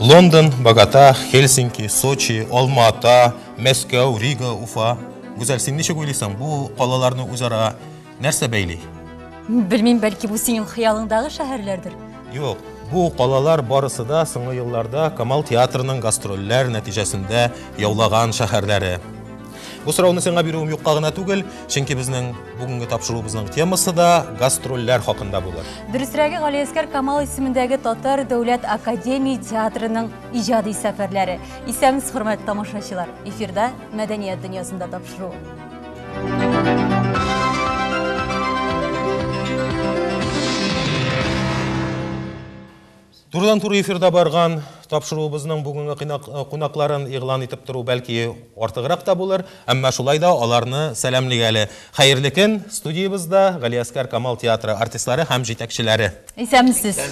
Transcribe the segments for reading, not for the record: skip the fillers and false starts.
Лондон, Богота, Хельсинки, Сочи, Алма-Ата, Мәскәү, Рига, Уфа. Гүзәл, син ничек уйлыйсың, бу калаларны үзара нәрсә бәйли? Белмим, бәлки бу синең хыялыңдагы шәһәрләрдер? Юк, бу калалар барысы да соңгы елларда Камал театрының гастрольләр нәтиҗәсендә яулаган шәһәрләре. Бу сорауны сиңа бирүем юкка гына түгел, чөнки безнең бүгенге тапшыруыбызның темасы да гастрольләр хакында булыр. Дөресрәге, Галиәсгар Камал исемендәге Татар дәүләт академия театрының иҗади сәфәрләре. Исәнмесез, хөрмәтле тамашачылар. Эфирда Мәдәният дөньясында тапшыру. Турыдан-туры эфирда барган тапшыруыбызның бүгенге кунакларын игълан итеп тору бәлки артыграк та булыр, әмма шулай да аларны сәламлик әле. Хәерле көн, студиябездә Галиәсгар Камал театры артистлары һәм җитәкчеләре. Исәнмесез.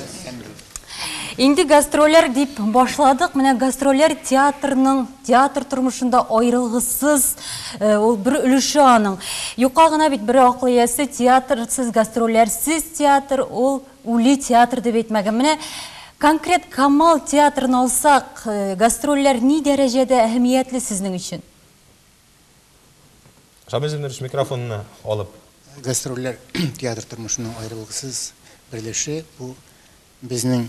Инде гастрольләр дип башладык. Менә гастрольләр театрның, театр тормышында аерылгысыз, ул бер өлеше аның. Юкка гына бит бер акыл иясе театрсыз, гастрольләрсез театр ул үле театр дип әйтмәгән. Менә конкрет Камал театрын алсак, гастрольләр ни дәрәҗәдә әһәмиятле сезнең өчен? Шамил Зиннурович, микрофонны алып. Гастрольләр театр тормышының аерылгысыз бер өлеше. Бу безнең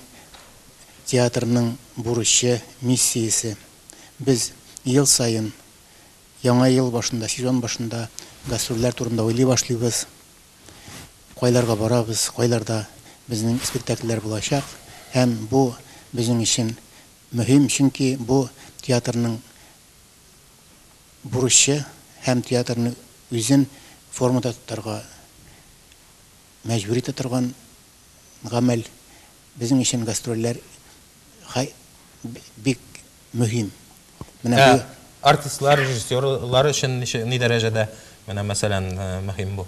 театрның бурычы, миссиясе. Без ел саен яңа ел башында, сезон башында гастрольләр турында уйлый башлыйбыз. Кайларга барабыз, кайларда безнең спектакльләр булачак. Һәм бу безнең өчен мөһим, чөнки бу театрның бурычы һәм театрны үзен формада тотарга мәҗбүр итә торган гамәл. Безнең өчен гастрольләр бик мөһим. Менә бу артистлар, режиссерлар өчен ни дәрәҗәдә, менә мәсәлән, мөһим бу?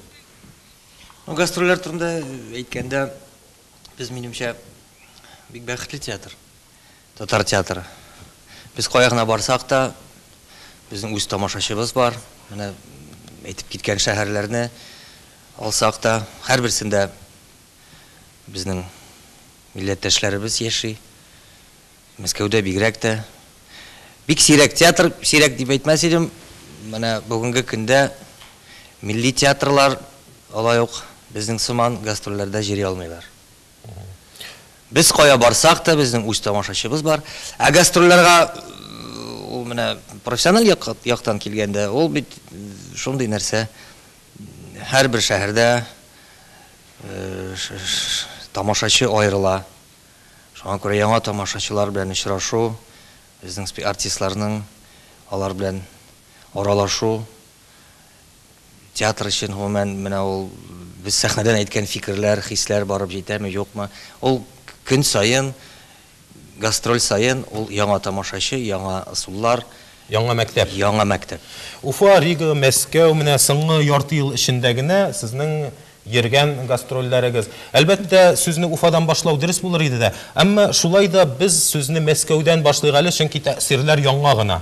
Гастрольләр турында әйткәндә, без, минемчә, бик бәхетле театр, татар театры. Без кая гына барсак та, безнең үз тамашачыбыз бар. Менә әйтеп киткән шәһәрләрне алсак та, һәрберсендә безнең милләттәшләребез яши. Мәскәүдә бигрәк тә. Бик сирәк театр, сирәк дип әйтмәс идем. Менә бүгенге көндә милли театрлар алай ук безнең сыман гастрольләрдә йөри алмыйлар. Без кая барсак та, безнең үз тамашачыбыз бар. Ә гастрольләргә ул менә профессиональ яктан килгәндә, ул бит шундый нәрсә. Һәрбер шәһәрдә тамашачы аерыла. Шуңа күрә яңа тамашачылар белән очрашу, безнең артистларның алар белән аралашу, театр өчен гомумән менә ул без сәхнәдән әйткән фикерләр, хисләр барып җитәме, юкмы? Ул көн саен, гастроль саен ул яңа тамашачы, яңа ысуллар, яңа мәктәп. Яңа мәктәп. Уфа, Рига, Мәскәү менә соңгы ярты ел эчендә генә сезнең йөргән гастрольләрегез. Әлбәттә, сүзне Уфадан башлау дөрес булыр иде дә. Әмма шулай да без сүзне Мәскәүдән башлыйк әле, чөнки тәэсирләр яңа гына.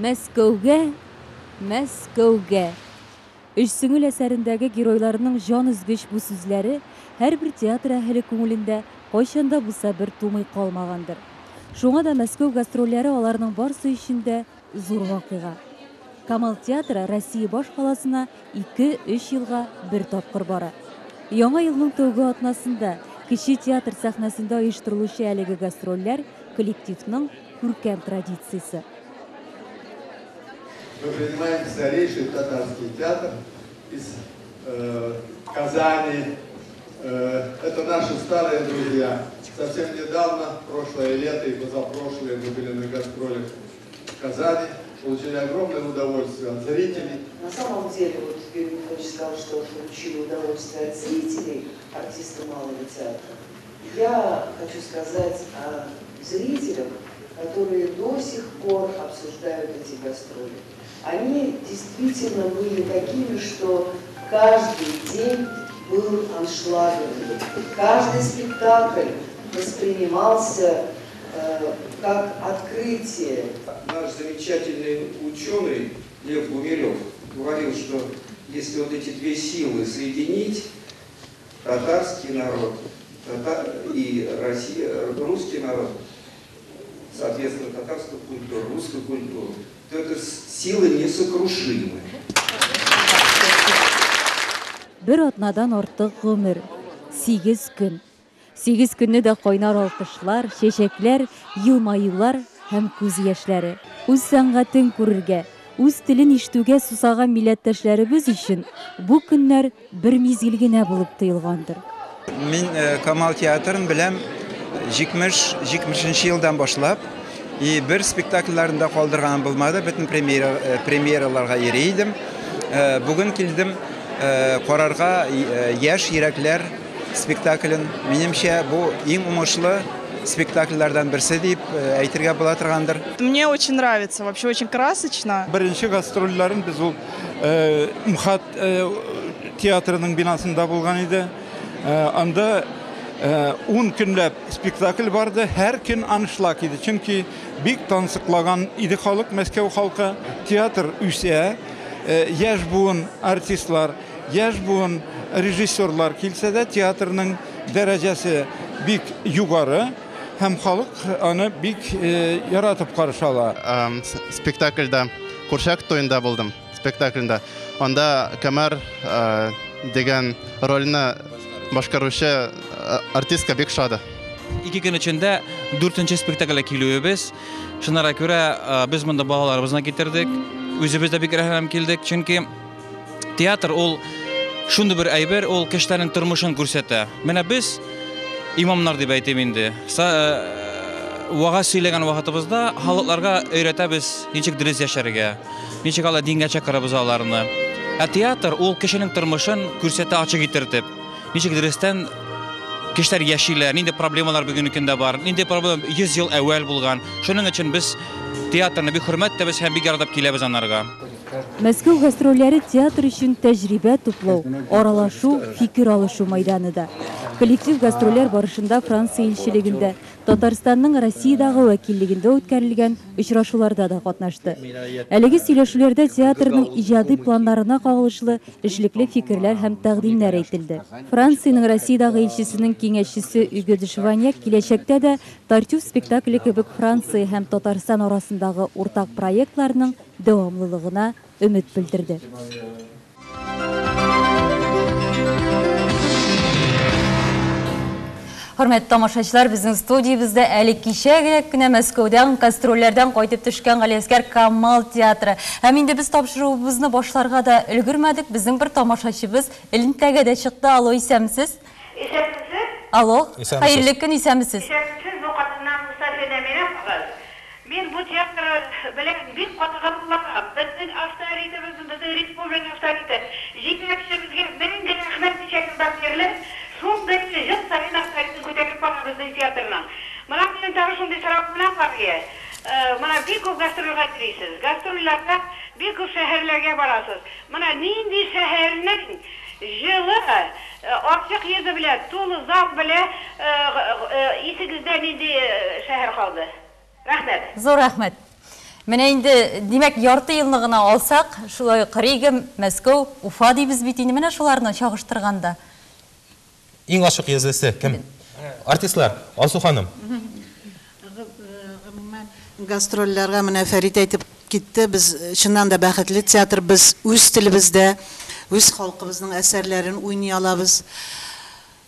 Мәскәүгә, Мәскәүгә. Өч сеңел әсәрендәге геройларның җан өзгеч бу сүзләре һәрбер театр әһеле күңелендә кайчан да булса бер тумый калмагандыр. Шуңа да Мәскәү гастрольләре аларның барсы өчен дә зур вакыйга. Камал театры Россия баш каласына 2-3 елга бер тапкыр бара. Яңа елның тәүге атнасында кече театр сәхнәсендә оештырылучы әлеге гастрольләр коллективның күркәм традициясе. Мы принимаем старейший татарский театр из Казани. Это наши старые друзья. Совсем недавно, прошлое лето и позапрошлое, мы были на гастролях в Казани. Получили огромное удовольствие от зрителей. На самом деле, Юрий Михайлович сказал, что получили удовольствие от зрителей, артисты Малого театра. Я хочу сказать о зрителях, которые до сих пор обсуждают эти гастроли. Они действительно были такими, что каждый день был аншлаговый. Каждый спектакль воспринимался как открытие. Наш замечательный ученый Лев Гумилев говорил, что Если вот эти две силы соединить, татарский народ и Россия, русский народ, соответственно, татарскую культуру, русскую культуру, то это силы несокрушимы. Бер атнадан артык гомер, 8 көн. 8 көнне дә кайнар алкышлар, чәчәкләр, елмаюлар һәм күз яшьләре. Үз сәнгатен күрергә, үз телен ишетүгә сусаган милләттәшләребез өчен бу көннәр бер мизгел генә булып тоелгандыр. Мин Камал театрын беләм 70 елдан башлап, и бер спектакльләрендә калдырганым булмады, бөтен премьераларга йөри идем. Бүген килдем карарга Яшь йөрәкләр спектаклен. Минемчә, бу иң уңышлы спектакльләрдән берсе дип әйтергә була торгандыр. Мне очень нравится, вообще очень красочно. Беренче гастрольләрен без ул МХАТ театрының бинасында булган иде. Анда 10 көнләп спектакль барды, һәр көн аншлаг иде. Чөнки бик тансыклаган иде халык, Мәскәү халкы. Театр үсә, яшь буын артистлар, яшь буын режиссерлар килсә дә, театрның дәрәҗәсе бик югары һәм халык аны бик яратып каршы ала. Спектакльдә Курчак туенда булдым, спектакльдә. Анда Камәр дигән рольне башкаручы артистка бик шады. 2 көн эчендә 4нче спектакльгә килүебез. Шунара күрә без монда балаларыбызны китердек. Үзебез дә бик рәхәтләнеп килдек, чөнки театр ул шундый бер әйбер, ул кешеләрнең тормышын күрсәтә. Менә без имамнар дип әйтим инде. Вагаз сөйләгән вакытыбызда халыкларга өйрәтәбез ничек дөрес яшәргә, ничек алар дингә чакырабыз аларны. Ә театр ул кешенең тормышын күрсәтә ачык итертеп. Ничек дөрестән кешеләр яшиләр, нинди проблемалар бүгенге көндә бар, нинди проблема 100 ел әүвәл булган. Шуның өчен без театрны бик хөрмәт итәбез һәм бик яратып киләбез анарга. Мәскәү гастрольләре театр өчен тәҗрибә туплау, аралашу, фикер алышу майданы да. Коллектив гастрольләр барышында Франция илчелегендә, Татарстанның Россиядагы вәкиллегендә үткәрелгән очрашуларда да катнашты. Әлеге сөйләшүләрдә театрның иҗади планнарына кагылышлы эшлекле фикерләр һәм тәкъдимнәр әйтелде. Франциянең Россиядагы илчесенең киңәшчесе Үго де Шеваньяк киләчәктә дә Тартюф спектакле кебек Франция һәм Татарстан арасындагы уртак проектларның дәвамлылыгына өмет белдерде. Хөрмәтле тамашачылар, безнең студиябездә әле кичә генә Мәскәүдән гастрольләрдән кайтып төшкән Галиәсгар Камал театры. Һәм инде без тапшыруыбызны башларга да өлгермәдек. Безнең бер тамашачыбыз элемтәгә дә чыкты. Алло, исәнмесез? Исәнмесез. Алло, хәерле көн, исәнмесез. Исәнмесез, бу катыннан Мустафина Әминә кыз. Мин бу театр белән бик каты горурланам. Безнең авторитетыбыз, безнең республика авторитеты. Җитәкчебезгә мең рәхмәт ничә елдан бирле шундый ел саен авторитетын күтәреп бара безнең театрның. Менә минем тагы шундый сорау белән бар. Менә бик күп гастрольгә йөрисез. Гастрольләрдә бик күп шәһәрләргә барасыз. Менә нинди шәһәрнең җылы, ачык йөзе белән, тулы зал белән исегездә нинди шәһәр калды? Рәхмәт. Зур рәхмәт. Менә инде, димәк, ярты елны гына алсак, шулай ук Рига, Мәскәү, Уфа дибез бит инде, менә шуларны чагыштырганда. Иң ачык йөзлесе кем? Артистлар, Алсу ханым. Гомумән, гастрольләргә менә Фәрит әйтеп китте, без чыннан да бәхетле театр, без үз телебездә, үз халкыбызның әсәрләрен уйный алабыз.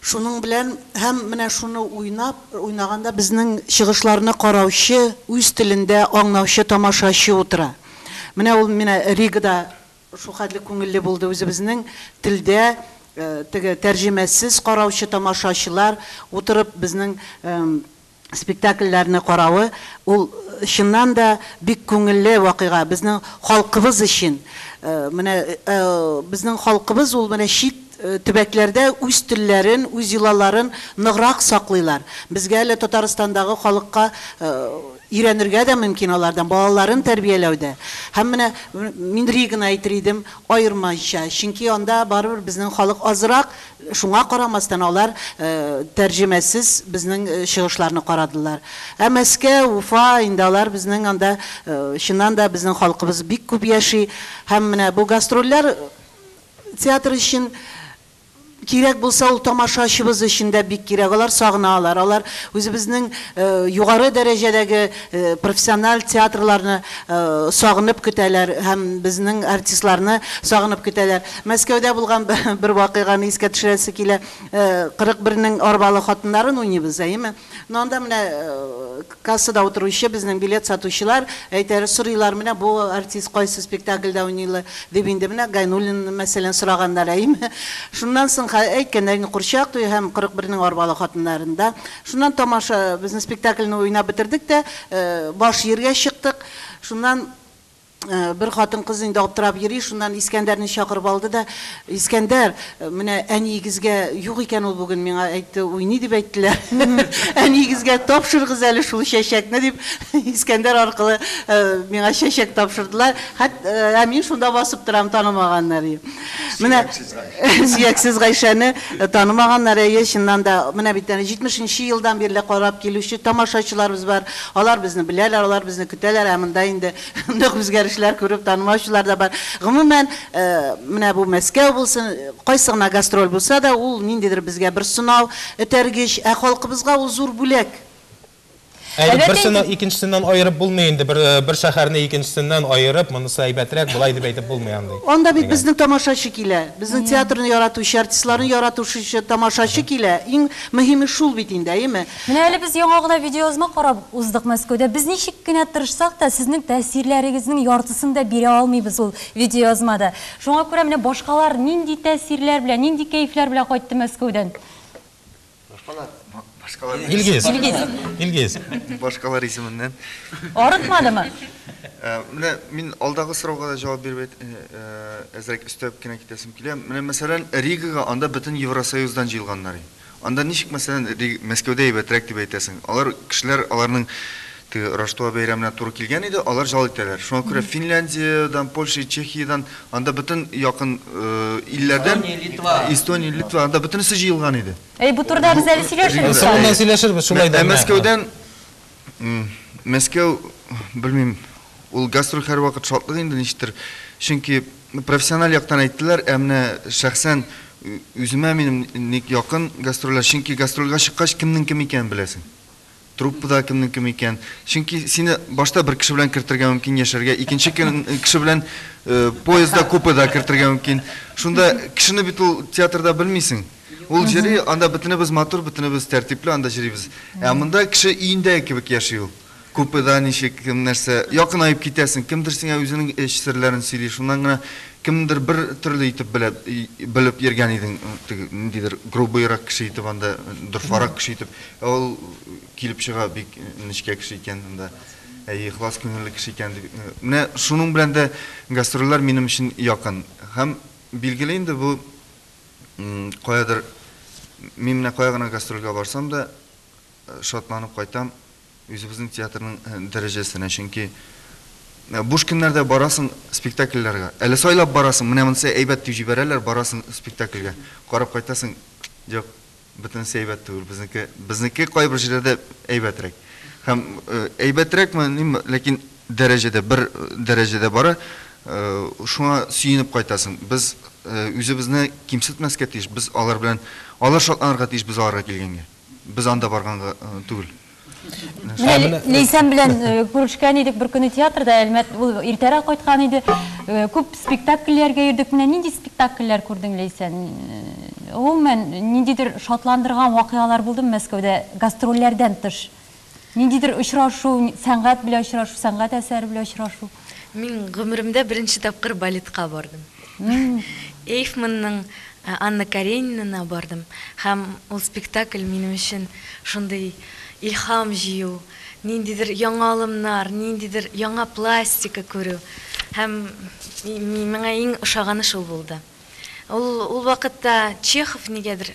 Шуның белән һәм менә шуны уйнап, уйнаганда безнең чыгышларны караучы, үз телендә аңлаучы тамашачы утыра. Менә ул менә Ригада шул хәтле күңелле булды, үзебезнең телдә теге тәрҗемәсез караучы тамашачылар утырып безнең спектакльләрне каравы, ул чыннан да бик күңелле вакыйга безнең халкыбыз өчен. Менә безнең халкыбыз ул менә чит төбәкләрдә үз телләрен, үз йолаларын ныграк саклыйлар. Безгә әле Татарстандагы халыкка өйрәнергә дә мөмкин алардан, балаларын тәрбияләүдә. Һәм менә мин Риганы әйтер идем, аермайча, чөнки анда барыбер безнең халык азрак, шуңа карамастан алар тәрҗемәсез безнең чыгышларны карадылар. Ә Мәскәү, Уфа, инде алар безнең анда чыннан да безнең халкыбыз бик күп яши. Һәм менә бу гастрольләр театр өчен кирәк булса, ул тамашачыбыз өчен дә бик кирәк. Алар сагыналар. Алар үзебезнең югары дәрәҗәдәге профессиональ театрларны сагынып көтәләр һәм безнең артистларны сагынып көтәләр. Мәскәүдә булган бер вакыйганы искә төшерәсе килә. 41-нең арбалы хатыннарын уйныйбыз, әйеме? Но анда менә кассада утыручы безнең билет сатучылар әйтәләр, сорыйлар, менә бу артист кайсы спектакльдә уйныйлы дип инде менә Гайнуллин мәсәлән сораганнар, әйеме? Шуннан соң әйткәннәр инде Курчак туе һәм 41-нең арбалы хатыннарында. Шуннан тамаша безнең спектакльне уйнап бетердек тә, баш җиргә чыктык. Шуннан Бер хатын-кыз инде аптырап йөри, шуннан Искәндәрне чакырып алды да, Искәндәр, менә әниегезгә, юк икән ул бүген, миңа әйтте, уйный дип әйттеләр, әниегезгә тапшырыгыз әле шул чәчәкне, дип, Искәндәр аркылы миңа чәчәк тапшырдылар. Хәт, ә мин шунда басып торам, танымаганнар. Менә сөяксез Гайшәне танымаганнар, әйе, чыннан да, менә бит әнә 70 нче елдан бирле карап килүче тамашачыларыбыз бар, алар безне беләләр, алар безне көтәләр, ә монда инде Нык үзгәрешләр күреп танымаучылар да бар. Гомумән, менә бу Мәскәү булсын, кайсы гына гастроль булса да, ул ниндидер безгә бер сынау, этәргеч, ә халкыбызга ул зур бүләк. Ә бит берсен икенчесеннән аерып булмый инде, бер бер шәһәрне икенчесеннән аерып, монысы әйбәтрәк, болай дип әйтеп булмый андый. Анда бит безнең тамашачы килә, безнең театрны яратучы, артистларны яратучы тамашачы килә. Иң мөһиме шул бит инде, әйеме? Менә әле без яңа гына видеоязма карап уздык Мәскәүдә. Без ничек кенә тырышсак та, сезнең тәэсирләрегезнең яртысын да бирә алмыйбыз ул видеоязмада. Шуңа күрә менә башкалар нинди тәэсирләр белән, нинди кәефләр белән кайтты Мәскәүдән? Башкалар. Башкалар. Илгиз. Илгиз. Илгиз. Башкалар исеменнән. Арытмадымы? Менә мин алдагы сорауга да җавап биреп әзрәк өстәп кенә китәсем килә. Менә мәсәлән, Ригага анда бөтен Евросоюздан җыелганнар. Анда ничек, мәсәлән, Мәскәүдә әйбәтрәк дип әйтәсең. Алар, кешеләр, аларның теге Раштуа бәйрәменә туры килгән иде, алар җал итәләр. Шуңа күрә Финляндиядән, Польша, Чехиядән, анда бөтен якын илләрдән, Эстония, Литва. Эстония, Литва, анда бөтенесе җыелган иде. Әй, бу турыда без әле сөйләшербез. Соңыннан сөйләшербез, шулай да. Ә Мәскәүдән, Мәскәү, белмим, ул гастроль һәрвакыт шатлык инде ничектер. Чөнки профессиональ яктан әйттеләр, ә менә шәхсән үземә минем ник якын гастрольләр, чөнки гастрольгә чыккач кемнең кем икәнен беләсең. Труппада кемнең кем икән. Чөнки сине башта бер кеше белән кертергә мөмкин яшәргә, икенче кеше белән поездда, купеда кертергә мөмкин. Шунда кешене бит ул театрда белмисең. Ул җыри, анда бөтенебез матур, бөтенебез тәртипле, анда җырибез. Ә монда кеше өендәге кебек яши ул. Купеда ничек, кем нәрсә, якынаеп китәсең, кемдер сиңа үзенең эч серләрен сөйли, шуннан гына кемдер бер төрле итеп белә, белеп йөргән идең, теге ниндидер грубыйрак кеше итеп анда, дорфарак кеше итеп. Ә ул килеп чыга, бик нечкә кеше икән анда. Әйе, ихлас күңелле кеше икән дип. Менә шуның белән дә гастрольләр минем өчен якын. Һәм, билгеле инде, бу Каядыр, мин менә кая гына гастрольгә барсам да, шатланып кайтам үзебезнең театрның дәрәҗәсенә, чөнки буш көннәрдә барасың спектакльләргә, әле сайлап барасың, менә монысы әйбәт дип җибәрәләр, барасың спектакльгә, карап кайтасың, юк, Бөтенесе әйбәт түгел, безнеке, безнеке кайбер җирләрдә әйбәтрәк. Һәм әйбәтрәкме, ниме, ләкин дәрәҗәдә, бер дәрәҗәдә бара. Шуңа сөенеп кайтасың. Без үзебезне кимсетмәскә тиеш, без алар белән, алар шатланырга тиеш без аларга килгәнгә. Без анда барганга түгел. Менә Ләйсән белән күрешкән идек бер көнне театрда, Әлмәт, ул иртәрәк кайткан иде. Күп спектакльләргә йөрдек. Менә нинди спектакльләр күрдең, Ләйсән? Гомумән, ниндидер шатландырган вакыйгалар булдымы Мәскәүдә, гастрольләрдән тыш? Ниндидер очрашу, сәнгать белән очрашу, сәнгать әсәре белән очрашу? Мин гомеремдә беренче тапкыр балетка бардым. Эйфманның Анна Каренинана бардым һәм ул спектакль минем өчен шундый илһам җыю, ниндидер яңа алымнар, ниндидер яңа пластика күрү һәм миңа иң ошаганы шул булды. Ул ул вакытта Чехов нигәдер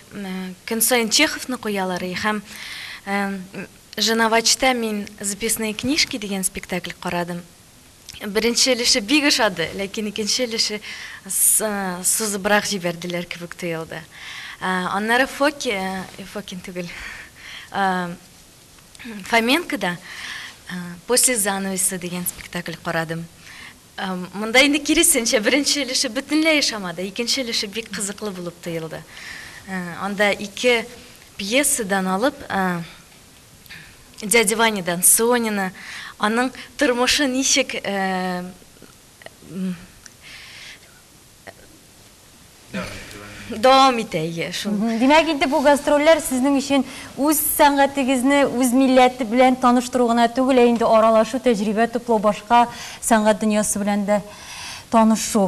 көн саен Чеховны куялар и һәм Женавачта мин Записные книжки дигән спектакль карадым. Беренче өлеше бик ошады, ләкин икенче өлеше сузыбрак җибәрделәр кебек тоелды. Аннары Фоки, Фокин түгел, Фоменкода После занавеса дигән спектакль карадым. Монда инде киресенчә, беренче өлеше бөтенләй ошамады, икенче өлеше бик кызыклы булып тоелды. Анда ике пьесадан алып, Дядя Ванядан Сонина, аның тормышы ничек Дәвам итә, әйе, шул. Димәк, инде бу гастрольләр сезнең өчен үз сәнгатегезне үз милләт белән таныштыру гына түгел, ә инде аралашу, тәҗрибә туплау, башка сәнгать дөньясы белән дә танышу.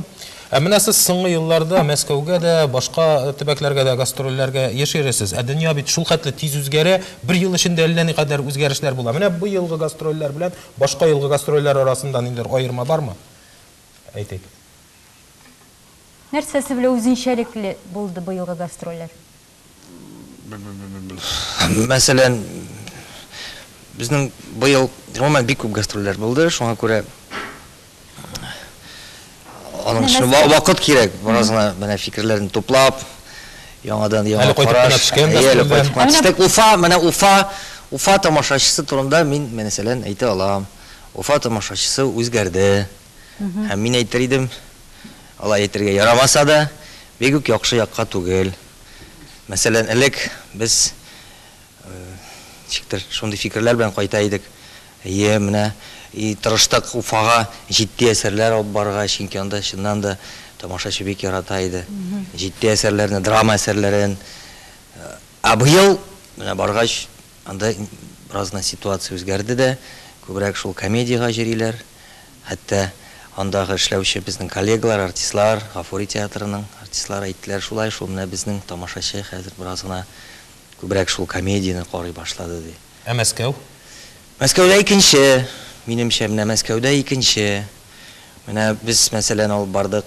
Ә менә сез соңгы елларда Мәскәүгә дә, башка төбәкләргә дә гастрольләргә еш йөрисез. Ә дөнья бит шулхәтле тиз үзгәрә, бер ел эчендә әллә никадәр үзгәрешләр була. Менә быелгы гастрольләр белән башка елгы гастрольләр арасында ниндидер аерма бармы? Әйтик. Нәрсәсе белән үзенчәлекле булды быелгы гастрольләр? Мәсәлән, безнең быел гомумән бик күп гастрольләр булды, шуңа күрә аның өчен вакыт кирәк, бераз гына менә фикерләрне туплап, яңадан яңа караш. Әле кайтып кына төштек. Уфа, менә Уфа, Уфа тамашачысы турында мин, мәсәлән, әйтә алам. Уфа тамашачысы үзгәрде. Һәм мин әйтер идем, алай әйтергә ярамаса да, бик үк яхшы якка түгел. Мәсәлән, элек без ничектер шундый фикерләр белән кайта идек. Әйе, менә и тырыштык Уфага җитди әсәрләр алып барырга, чөнки анда чыннан да тамашачы бик ярата иде. Җитди әсәрләрне, драма әсәрләрен. Ә быел менә баргач, Анда бераз гына ситуация үзгәрде дә, күбрәк шул комедиягә йөриләр. Хәтта андагы эшләүче безнең коллегалар, артистлар, Гафури театрының артистлары әйттеләр, шулай шул менә безнең тамашачы хәзер бераз гына күбрәк шул комедияне карый башлады, ди. Ә Мәскәү? Мәскәүдә икенче, минемчә, менә Мәскәүдә икенче. Менә без, мәсәлән, алып бардык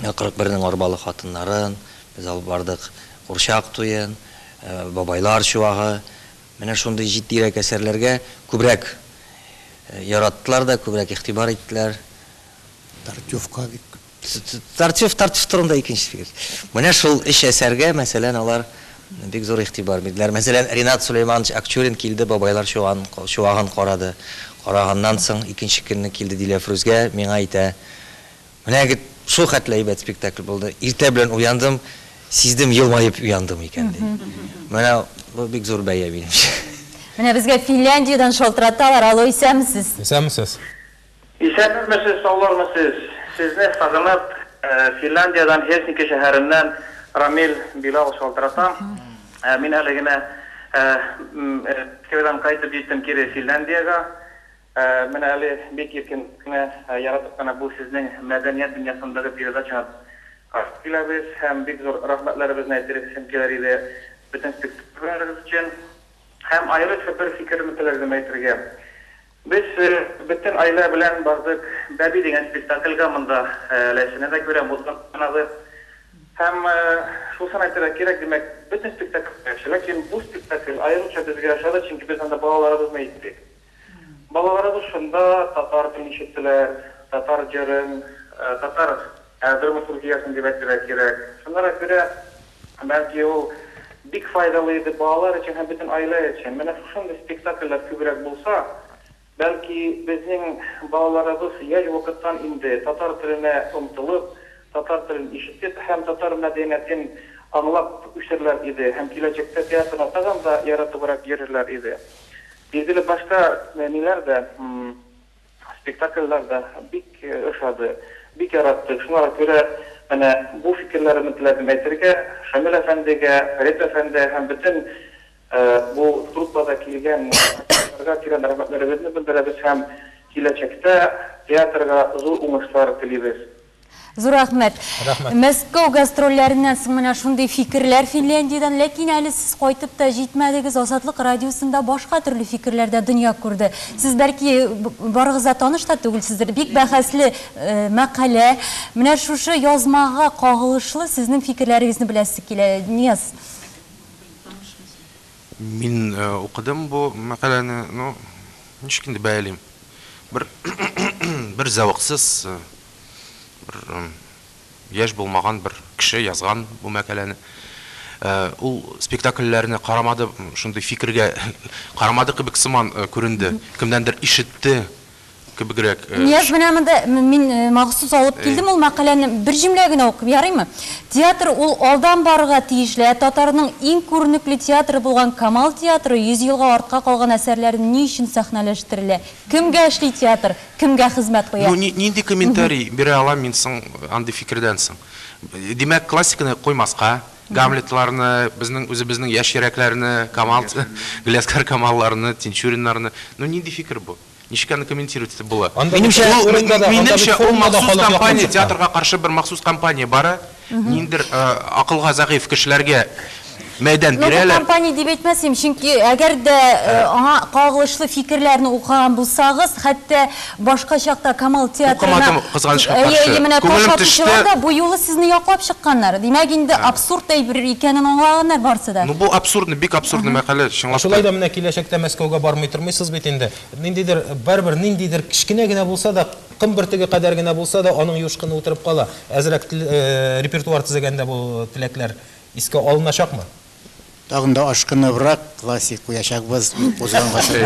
41 нең арбалы хатыннарын, без алып бардык Курчак туен, Бабайлар чуагы. Менә шундый җитдирәк әсәрләргә күбрәк яраттылар да, күбрәк игътибар иттеләр. Тартюфка бик. Тартюф, Тартюф турында икенче фикер. Менә шул өч әсәргә, мәсәлән, алар бик зур игътибар бирделәр. Мәсәлән, Ринат Сөләйманович Акчурин килде, Бабайлар чуагын, чуагын карады. Караганнан соң, икенче көнне килде Диләфрүзгә, миңа әйтә, Менә егет, шул хәтле әйбәт спектакль булды. Иртә белән уяндым, сиздем, елмаеп уяндым икән, ди. Менә бу бик зур бәя, минемчә. Менә безгә Финляндиядән шалтыраталар. Алло, исәнмесез? Исәнмесез. Исәнмесез, саулармысез? Сезне сагынып, Финляндиядән, Һельсинки шәһәреннән Рамил Билал шалтырата. Мин әле генә Мәскәүдән кайтып җиттем кире Финляндиягә. Менә әле бик иркен генә, яратып кына бу сезнең мәдәният дөньясындагы передачаны карап киләбез һәм бик зур рәхмәтләребезне әйтергесем килер иде бөтен спектакльләрегез өчен. Һәм аеруча бер фикерне теләр идем әйтергә. Без бөтен гаилә белән бардык Бәби дигән спектакльгә, монда Ләйсәнә дә күрә, музыка уйнады. Һәм шусын әйтергә кирәк, димәк, бөтен спектакль яхшы, ләкин бу спектакль аеруча безгә ошады, чөнки без анда балаларыбызны иттек. Балаларыбыз шунда татар телен ишеттеләр, татар җырын, татар драматургиясен дип әйтергә кирәк. Шунара күрә, бәлки ул бик файдалы иде балалар өчен һәм бөтен гаилә өчен. Менә шушындый спектакльләр күбрәк булса, бәлки безнең балаларыбыз яшь вакыттан инде татар теленә омтылып, татар телен ишетеп һәм татар мәдәниятен аңлап үсерләр иде һәм киләчәктә театрны тагын да яратыбрак йөрерләр иде. Билгеле, башка ниләр дә, спектакльләр дә бик ошады, бик яраттык. Шуңа күрә менә бу фикерләремне теләдем әйтергә Шамил әфәндегә, Фәрит әфәндегә һәм бөтен бу труппада килгән артистларга тирән рәхмәтләребезне белдерәбез һәм киләчәктә театрга зур уңышлар телибез. Зур рәхмәт. Рәхмәт. Мәскәү гастрольләреннән соң менә шундый фикерләр Финляндиядән. Ләкин әле сез кайтып та җитмәдегез, Азатлык радиосында башка төрле фикерләр дә дөнья күрде. Сез бәлки барыгыз да таныш та түгелсездер. Бик бәхәсле мәкалә. Менә шушы язмага кагылышлы сезнең фикерләрегезне беләсе килә. Нияз. Мин укыдым бу мәкаләне. Ну, ничек инде бәялим? Бер бер зәвыксыз бер яшь булмаган бер кеше язган бу мәкаләне. Ул спектакльләрне карамады, шундый фикергә карамады кебек сыман күренде. Кемнәндер ишетте. кебегрәк. Нияз, менә монда мин махсус алып килдем ул мәкаләне, бер җөмлә генә укыйм, ярыймы? Театр ул алдан барырга тиешле, ә татарның иң күренекле театры булган Камал театры 100 елга артка калган әсәрләрне ни өчен сәхнәләштерелә? Кемгә эшли театр, кемгә хезмәт куя? Ну, нинди комментарий бирә алам мин соң андый фикердән соң? Димәк, классиканы куймаска, Гамлетларны, безнең үзебезнең яшь йөрәкләрне, Камал, Галиәсгар Камалларны, Тинчуриннарны. Ну, нинди фикер бу? Ничек аны комментировать итеп була? Минемчә, минемчә, ул махсус кампания, театрга каршы бер махсус кампания бара. Ниндидер акылга зәгыйфь кешеләргә мәйдан бирәләр. Ну, бу кампания дип әйтмәс идем, чөнки әгәр дә аңа кагылышлы фикерләрне укыган булсагыз, хәтта башка чакта Камал театрына Укымадым, кызганычка каршы. Әйе, әйе, менә таш Күңелем атучылар төште. да бу юлы сезне яклап чыкканнар. Димәк, инде абсурд әйбер икәнен аңлаганнар барысы да. Ну, бу абсурдный, бик абсурдный мәкалә, чынлап та. Шулай да менә киләчәктә Мәскәүгә бармый тормыйсыз бит инде. Ниндидер, барыбер ниндидер кечкенә генә булса да, ком бөртеге кадәр генә булса да, аның юшкыны утырып кала. Әзрәк репертуар төзегәндә бу теләкләр искә алыначакмы? Тагын да ашкыныбрак классик куячакбыз узган гасырда.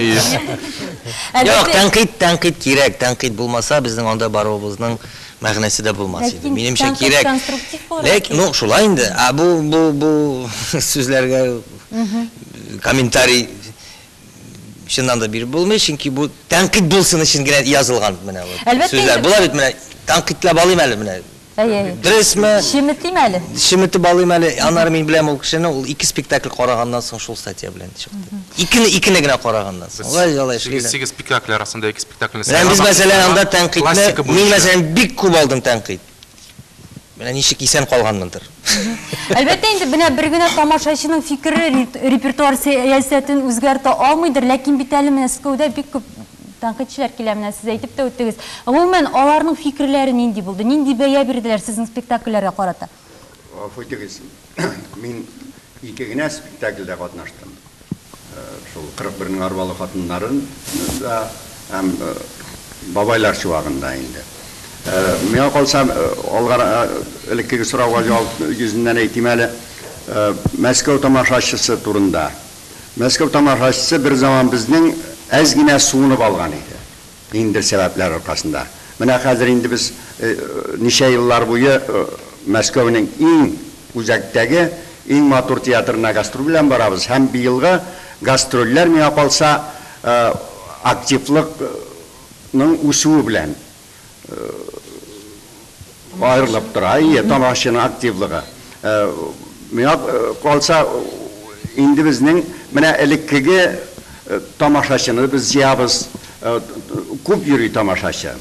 Юк, тәнкыйть, тәнкыйть кирәк. Тәнкыйть булмаса, безнең анда баруыбызның мәгънәсе дә булмас иде. Ләкин Минемчә, тәнкыйть кирәк. конструктив булырга Ләкин, тиеш. ну, шулай инде. Ә бу, бу, бу сүзләргә комментарий чыннан да биреп булмый, чөнки бу тәнкыйть булсын өчен генә язылган менә бу Әлбәттә сүзләр. инде. Була бит менә, тәнкыйтьләп алыйм әле менә. Әйе, әйе. Дөресме? Чеметим әле. Чеметеп алыйм әле. Аннары мин беләм ул кешене, ул ике спектакль караганнан соң шул статья белән чыкты. Икене, икене генә караганнан соң. Алай, алай эшлиләр. Сигез спектакль арасында ике спектакльне Менә без сайлап мәсәлән анда алып, тәнкыйтьне, классика мин буенча. мәсәлән бик күп алдым тәнкыйть. Менә ничек исән калганмындыр. Әлбәттә инде, менә бер генә тамашачының фикере репертуар сәясәтен үзгәртә алмыйдыр, ләкин бит әле Мәскәүдә бик күп тәнкыйтьчеләр килә, менә сез әйтеп тә үттегез. Гомумән, аларның фикерләре нинди булды? Нинди бәя бирделәр сезнең спектакльләргә карата? Гафу итегез, мин ике генә спектакльдә катнаштым. Шул 41-нең арбалы хатыннарын да һәм бабайлар чуагында инде. Миңа калса, алга элеккеге сорауга җавап йөзеннән әйтим әле, Мәскәү тамашачысы турында. Мәскәү тамашачысы бер заман безнең әз генә суынып алган иде, ниндидер сәбәпләр аркасында. Менә хәзер инде без ничә еллар буе Мәскәүнең иң үзәктәге иң матур театрына гастроль белән барабыз һәм быелгы гастрольләр, миңа калса, активлыкның үсүе белән аерылып тора. Әйе, тамашачының активлыгы. Миңа калса, инде безнең менә элеккеге тамашачыны без җыябыз, күп йөри тамашачы.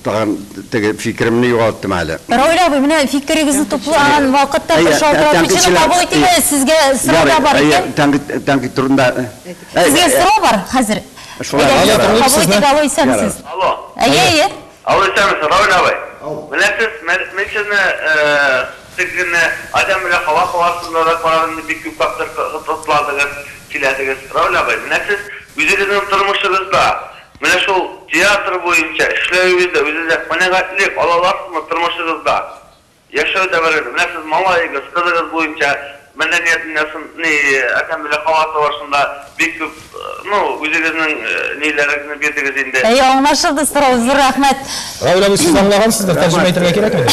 Тагын теге фикеремне югалттым әле. Равил абый, менә фикерегезне туплаган вакытта бер шалтыратучыны кабул итик әле, сезгә сорау да бар икән. Тәнкыйть, тәнкыйть турында. Сезгә сорау бар хәзер. Шулай. Кабул итик, алло, исәнмесез. Алло. Әйе, әйе. Алло, исәнмесез, Равил абый. Менә сез, мин сезне тек генә Адәм белән Хава каласында да карадым, бик күп тапкыр котладыгыз, сөйләдегез. Равил абый, менә сез үзегезнең тормышыгызда менә шул театр буенча эшләвегездә үзегездә канәгатьлек ала аласызмы тормышыгызда? Яшәү дәверегездә. Менә сез малаегыз, кызыгыз буенча мәдәният дөньясын, ни, Адәм белән Хава тормышында бик күп, ну, үзегезнең ниләрегезне бирдегез инде. Әйе, аңлашылды сорау, зур рәхмәт. Равил абый, сез аңлагансыздыр, тәрҗемә итәргә кирәкмидер?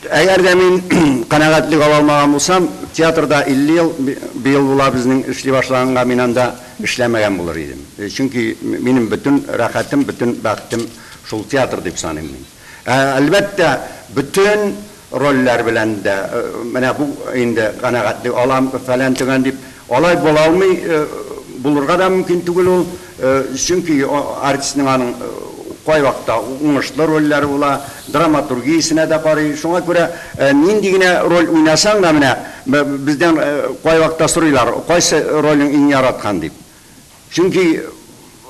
Әгәр дә мин канәгатьлек ала алмаган булсам, театрда 50 ел быел була безнең эшли башлаганга, мин анда эшләмәгән булыр идем. Чөнки минем бөтен рәхәтем, бөтен бәхетем шул театр дип саныйм мин. Әлбәттә, бөтен рольләр белән дә менә бу инде канәгатьлек алам, фәлән төгән дип алай була алмый, булырга да мөмкин түгел ул. Чөнки артистның аның кайвакытта уңышлы рольләре була, драматургиясенә дә карый. Шуңа күрә нинди генә роль уйнасаң да, менә бездән кайвакытта сорыйлар, кайсы ролең иң яраткан дип. Чөнки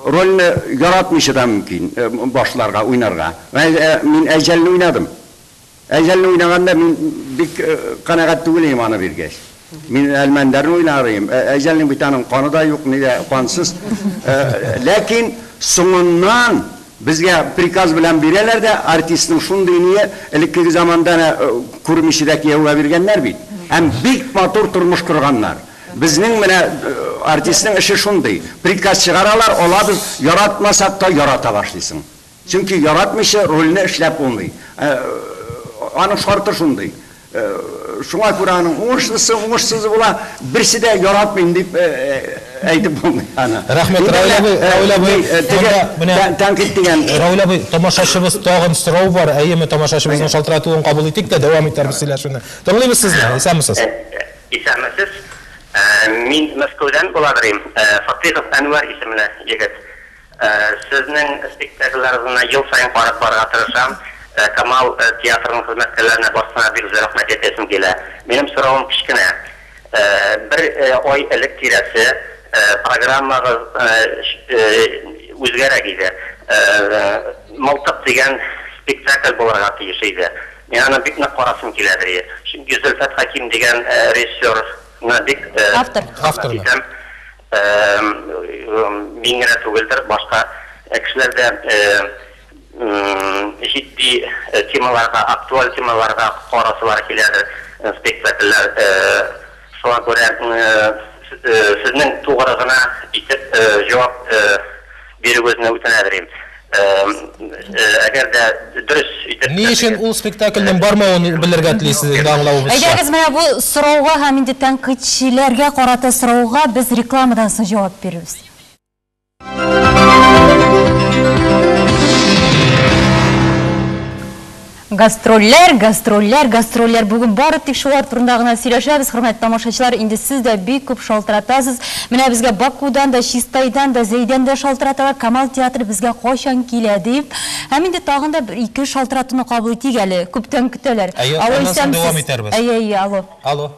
рольне яратмыйча да мөмкин башларга, уйнарга. Мин Әҗәлне уйнадым. Әҗәлне уйнаганда мин бик канәгать түгел идем аны биргәч. Мин Әлмәндәрне уйнар идем. Әҗәлнең бит аның каны да юк, ни дә, кансыз. Ләкин соңыннан безгә приказ белән бирәләр дә, артистның шундый ние, элеккеге заманда әнә күрмичә дә кияүгә биргәннәр бит. Һәм бик матур тормыш корганнар. Безнең менә Артистның эше шундый. Приказ чыгаралар, алабыз, яратмасак та ярата башлыйсың. Чөнки яратмыйча рольне эшләп булмый. Аның шарты шундый. Шуңа күрә аның уңышлысы, уңышсызы була. Берсе дә яратмыйм дип әйтеп булмый аны. Рәхмәт, Равил абый, Равил абый, Теге менә тәнкыйть дигән. Равил абый, тамашачыбыз тагын сорау бар, әйеме, тамашачыбызның шалтыратуын кабул итик тә, дәвам итәрбез сөйләшүне. Тыңлыйбыз сезне, исәнмесез. Исәнмесез. Мин Мәскәүдән буладырыйм. Фатыйхов Әнвәр исемле егет. Сезнең спектакльләрегезне ел саен карап барырга тырышам. Камал театрының хезмәткәрләренә барысына бик зур рәхмәт әйтәсем килә. Минем соравым кечкенә. Бер ай элек тирәсе программагыз үзгәрәк иде. Мылтык дигән спектакль булырга тиеш иде. Мин аны бик нык карасым киләдер. Чөнки Зөлфәт Хәким дигән режиссерны бик хөрмәт итәм. Мин генә түгелдер, башка кешеләр дә җитди темаларга, актуаль темаларга карасылар киләдер спектакльләр. Шуңа күрә сезнең тугры гына итеп җавап бирүегезне үтенәдер идем. Әгәр дә дөрес итеп. Ни өчен ул спектакльнең бармавын белергә телисез инде, аңлавыбызча. Әйдәгез, менә бу сорауга һәм инде тәнкыйтьчеләргә карата сорауга без рекламадан соң җавап бирербез. Гастрольләр, гастрольләр, гастрольләр. Бүген бары тик шулар турында гына сөйләшәбез. Хөрмәтле тамашачылар, инде сез дә бик күп шалтыратасыз. Менә безгә Бакудан да, Чистайдан да, Зәйдән дә шалтыраталар. Камал театры безгә кайчан килә дип. Һәм инде тагын да бер-ике шалтыратуны кабул итик әле. Күптән көтәләр. Әйе, Алло, аннан соң дәвам исәнмесез. итәрбез. Әйе, әйе, алло. Алло.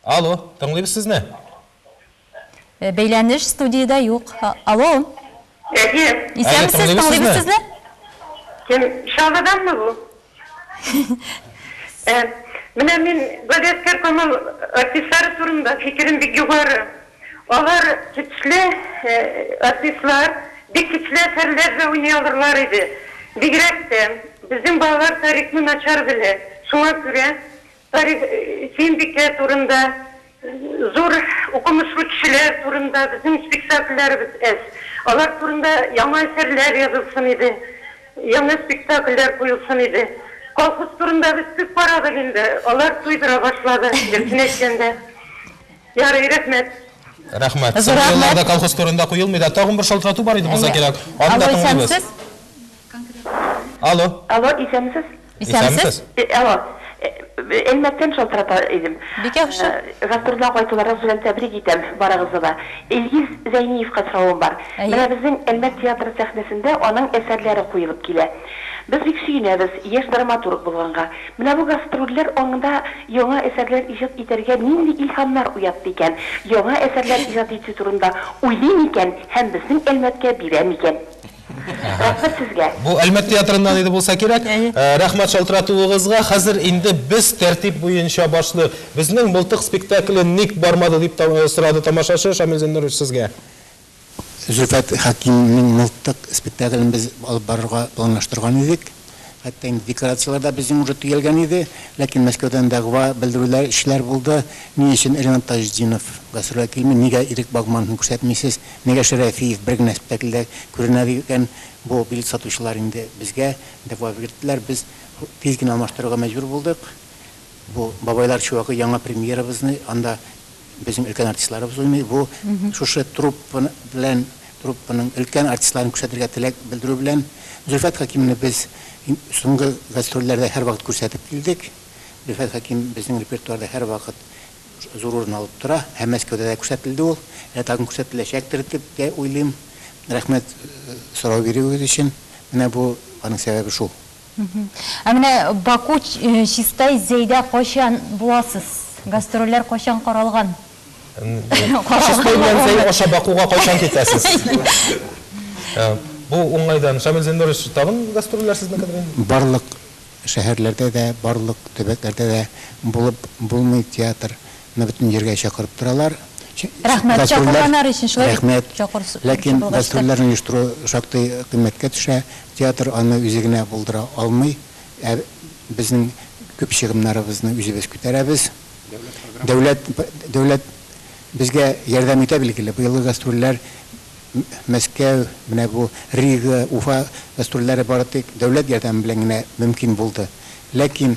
Алло, тыңлыйбыз сезне. Бәйләнеш студиядә юк. Алло. Әйе. Исәнмесез, тыңлыйбыз сезне. Кем, Чаллыданмы бу? Менә мин Галиәсгар Камал артистлары турында фикерем бик югары. Алар көчле артистлар, бик көчле әсәрләр дә уйный алырлар иде. Бигрәк тә безнең балалар тарихны начар белә. Шуңа күрә Тарих, Сөембикә турында, зур укымышлы кешеләр турында безнең спектакльләребез әз. Алар турында яңа әсәрләр язылсын иде, яңа спектакльләр куелсын иде. Колхоз турында без күп карадык инде, алар туйдыра башлады, дөресен әйткәндә. Ярый, рәхмәт. Рәхмәт. Соңгы елларда колхоз турында куелмый да. Тагын бер шалтырату бар иде булса кирәк. Аны да тыңлыйбыз. Алло. Алло, исәнмесез. Исәнмесез. Алло. Әлмәттән шалтырата идем. Бик яхшы. Гастрольдән кайтуларыгыз белән тәбрик итәм барыгызны да. Илгиз Зәйниевка соравым бар. Менә безнең Әлмәт театры сәхнәсендә аның әсәрләре куелып килә. Без бик сөенәбез, яшь драматург булганга. Менә бу гастрольләр аңында яңа әсәрләр иҗат итәргә нинди илһамнар уятты икән? Яңа әсәрләр иҗат итү турында уйлый микән һәм безнең Әлмәткә бирә микән? Рәхмәт сезгә. Бу Әлмәт театрыннан иде булса кирәк. Рәхмәт шалтыратуыгызга. Хәзер инде без тәртип буенча башлыйк. Безнең Мылтык спектакле ник бармады дип сорады тамашачы Шамил Зиннурович сезгә. Зөлфәт Хәкимнең Мылтык спектаклен без алып барырга планлаштырган идек. Хәтта инде декорацияләр дә безнең уже төялгән иде. Ләкин Мәскәүдән дәгъва белдерүләр, эшләр булды. Ни өчен Ренат Таҗетдинов гастрольгә килми, нигә Ирек Багмановны күрсәтмисез, нигә Шәрәфиев бер генә спектакльдә күренә дигән бу билет сатучылар инде безгә дәгъва бирделәр. Без тиз генә алмаштырырга мәҗбүр булдык. Бу Бабайлар чуагы яңа премьерабызны, анда безнең өлкән артистларыбыз уйный. Бу шушы труппа белән труппаның өлкән артистларын күрсәтергә теләк белдерү белән Зөлфәт Хәкимне без соңгы гастрольләрдә һәрвакыт күрсәтеп килдек. Зөлфәт Хәким безнең репертуарда һәрвакыт зур урын алып тора. Һәм Мәскәүдә дә күрсәтелде ул. Әле тагын күрсәтеләчәктер дип тә уйлыйм. Рәхмәт сорау бирүегез өчен. Менә бу аның сәбәбе шул. Ә менә Баку, Чистай, Зәйдә кайчан буласыз? Гастрольләр кайчан каралган? Чистай белән Зәй аша Бакуга кайчан китәсез? Бу уңайдан, Шамил Зиннурович, тагын гастрольләр сезнекедер инде? Барлык шәһәрләрдә дә, барлык төбәкләрдә дә булып булмый, театрны бөтен җиргә чакырып торалар. Рәхмәт чакырганнар өчен, шулай бит? Рәхмәт. Чакырсу, Ләкин булгач та. гастрольләрне оештыру шактый кыйммәткә төшә. Театр аны үзе генә булдыра алмый. Ә безнең күп чыгымнарыбызны үзебез күтәрәбез. Дәүләт, дәүләт Безгә ярдәм итә билгеле. Быелгы гастрольләр Мәскәү, менә бу Рига, Уфа гастрольләре бары тик дәүләт ярдәме белән генә мөмкин булды. Ләкин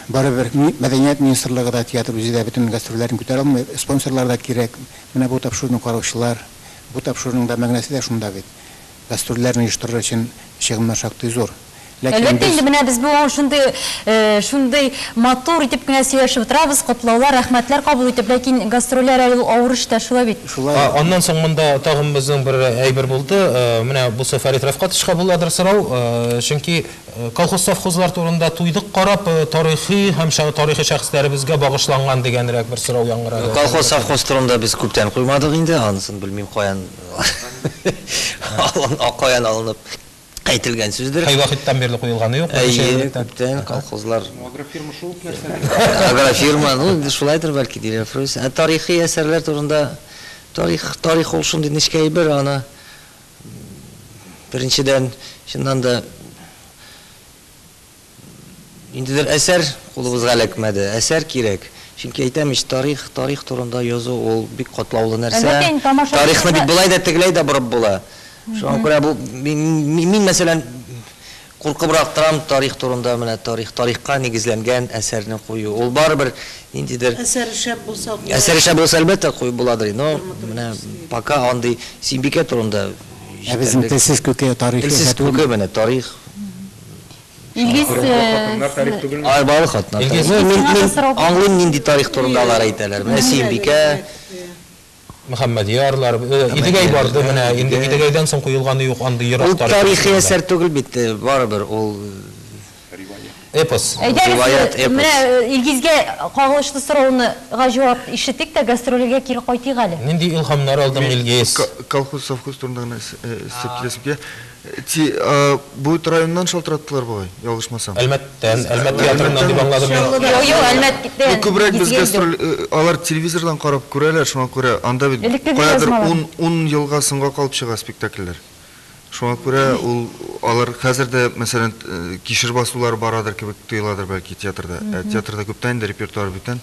барыбер мәдәният министрлыгы да, театр үзе дә бөтен гастрольләрне күтәрә алмый. Спонсорлар да кирәк. Менә бу тапшыруны караучылар, бу тапшыруның да мәгънәсе дә шунда бит. Гастрольләрне оештырыр өчен чыгымнар шактый зур. Ләкин Әлбәттә без. инде, менә без бүген шундый, шундый матур итеп кенә сөйләшеп утырабыз, котлаулар, рәхмәтләр кабул итеп, ләкин гастрольләр әле ул авыр эш тә, шулай бит? Шулай. Аннан соң монда тагын безнең бер әйбер булды. Менә бусы Фәрит Рәфкатовичка буладыр сорау. Чөнки колхоз-совхозлар турында туйдык карап, тарихи һәм тарихи шәхесләребезгә багышланган дигәнрәк бер сорау яңгырады. Колхоз-совхоз турында без күптән куймадык инде, анысын белмим каян каян алынып әйтелгән сүздер. Хәй Вахиттан бирле куелганы юк, берничә ел Әйе, электән. күптән колхозлар. Агрофирма шул ук нәрсә. Агрофирма, ну инде шулайдыр бәлки, Диләфрүз. Ә тарихи әсәрләр турында тарих, тарих ул шундый нечкә әйбер, аны беренчедән, чыннан да Ниндидер әсәр кулыбызга эләкмәде. Әсәр кирәк. Чөнки әйтәм ич, тарих, тарих турында язу ул бик катлаулы нәрсә. Әлбәттә инде, тамашачы Тарихны бит да. болай да, тегеләй дә борып була. Шуңа күрә бу, мин, мәсәлән, куркыбрак торам тарих турында, менә тарих, тарихка нигезләнгән әсәрне кую. Ул барыбер ниндидер. Әсәре шәп булса, куя. Әсәре шәп булса, әлбәттә, куеп буладыр. Но менә пока андый Сөембикә турында Ә безнең җитәрлек. Телсез күке тарихи Телсез әсәр түгелме? күке менә тарих. Илгиз, Хатыннар тарих түгелме? Арбалы хатыннар. Илгиз. Ну, мин, Сиңа да мин сорау булды. аңлыйм нинди тарих турында алар әйтәләр. Менә Сөембикә. Мөхәммәдьярлар, Идегәй барды менә, инде Идегәйдән соң куелганы юк андый ерак Ул тарих тарихи турында. әсәр түгел бит, барыбер ул Эпос. Әйдәгез, Риваять, эпос. менә Илгизгә кагылышлы сорауны га җавап ишетик тә, гастрольгә кире кайтыйк әле. Нинди илһамнар алдың, Илгиз? Колхоз, совхоз турында гына өстәп киләсем килә. Ти, бу бит районнан шалтыраттылар бугай, ялгышмасам. Әлмәттән, Әлмәт театрыннан дип аңладым мин. Юк, юк, Әлмәттән. Ну, күбрәк без Илгизгә гастроль, алар телевизордан карап күрәләр, шуңа күрә анда бит Элеккеге каядыр язмалар. ун, ун елга соңга калып чыга спектакльләр. Шуңа күрә ул алар хәзер дә, мәсәлән, кишер басулары барадыр кебек тоеладыр бәлки театрда. Ә театрда күптән инде репертуар бүтән.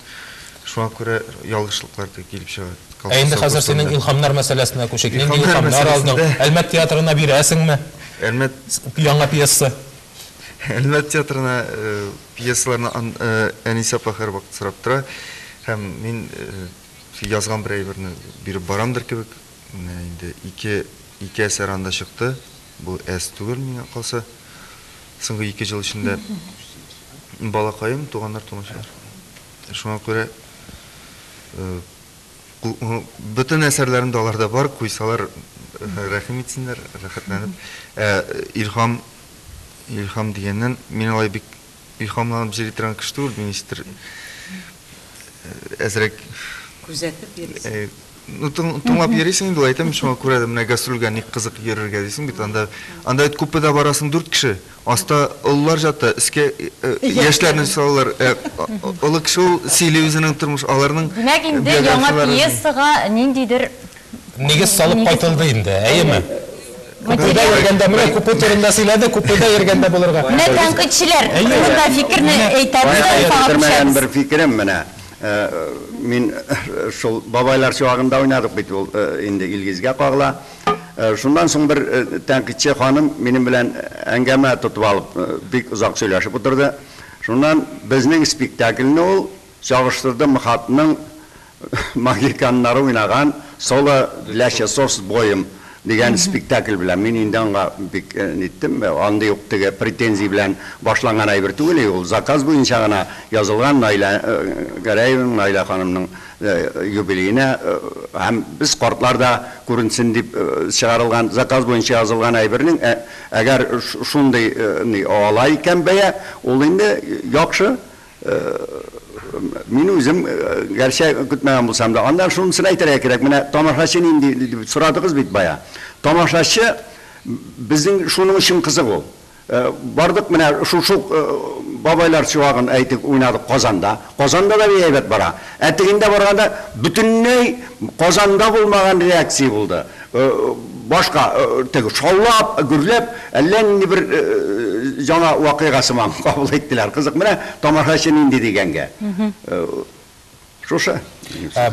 Шуңа күрә ялгышлыклар да килеп чыга. Ә инде хәзер синең илһамнар мәсьәләсенә күчик. Нинди Илһамнар илһамнар алдың? мәсьәләсендә- Әлмәт театрына бирәсеңме? Әлмәт Яңа пьеса. Әлмәт театрына пьесаларны Әнисә апа һәрвакыт сорап тора. Һәм мин язган бер әйберне биреп барамдыр кебек. Менә инде ике, ике әсәр анда чыкты. Бу әз түгел миңа калса. Соңгы ике ел эчендә Балакаем, туганнар, тумачалар. Шуңа күрә бөтен әсәрләрем дә аларда бар, куйсалар рәхим итсеннәр, рәхәтләнеп. Ә илһам, илһам дигәннән, мин алай бик илһамланып йөри торган кеше түгел, мин ничектер әзрәк күзәтеп йөрисең. Ну, тыңлап йөрисең инде, әйтәм, шуңа күрә дә менә гастрольгә ник кызык йөрергә дисең бит, анда, анда бит купеда барасың дүрт кеше, аста олылар ята, өскә яшьләрне салалар, олы кеше ул сөйли үзенең тормыш, аларның Димәк, инде яңа биографияләрен. пьесага ниндидер Нигез салып Нигез- кайтылды инде, әйеме? Купеда Материал. йөргәндә, менә купе турында сөйләде, купеда йөргәндә булырга. Менә тәнкыйтьчеләр Әйе. турында фикерне әйтәбез дә Бая Уфага бетермәгән күчәбез. бер фикерем менә. Мин шул бабайлар чуагында уйнадык бит ул инде Илгизгә кагыла. Шуннан соң бер тәнкыйтьче ханым минем белән әңгәмә тотып алып бик озак сөйләшеп утырды. Шуннан безнең спектакльне ул чагыштырды МХАТның могиканнары уйнаган Соло для часов с боем дигән спектакль белән. Мин инде аңа бик ниттем, андый ук теге претензия белән башланган әйбер түгел, ул заказ буенча гына язылган Наилә Гәрәевның, Наилә ханымның юбилеена һәм без картлар да күренсен дип чыгарылган заказ буенча язылган әйбернең әгәр шундый ни ала икән бәя, ул инде яхшы. Мин үзем гәрчә көтмәгән булсам да, аннан шунысын әйтергә кирәк, менә тамашачы нинди дип сорадыгыз бит бая. Тамашачы безнең шуның өчен кызык ул. Бардык менә шушы бабайлар чуагын әйтик уйнадык Казанда. Казанда да бик әйбәт бара. Ә тегендә барганда бөтенләй Казанда булмаган реакция булды. Башка теге шаулап, гөрләп, әллә нинди бер яңа вакыйга сыман кабул иттеләр. Кызык менә тамашачы нинди дигәнгә. Шушы.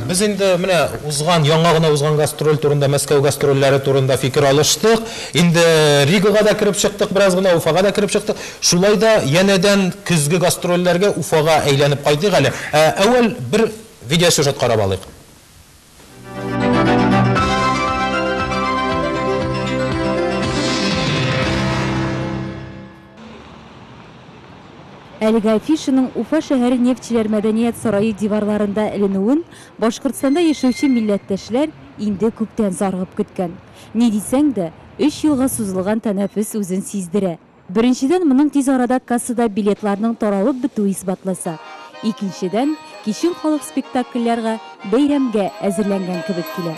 Без инде менә узган, яңа гына узган гастроль турында, Мәскәү гастрольләре турында фикер алыштык. Инде Ригага да кереп чыктык бераз гына, Уфага да кереп чыктык. Шулай да янәдән көзге гастрольләргә Уфага әйләнеп кайтыйк әле. Ә әүвәл бер видеосюжет карап алыйк. Әлеге афишаның Уфа шәһәре Нефтьчеләр мәдәният сарае диварларында эленүен Башкортстанда яшәүче милләттәшләр инде күптән зарыгып көткән. Ни дисәң дә, өч елга сузылган тәнәфес үзен сиздерә. Беренчедән, моның тиз арада кассада билетларның таралып бетүе исбатласа, икенчедән, кичен халык спектакльләргә, бәйрәмгә әзерләнгән кебек килә.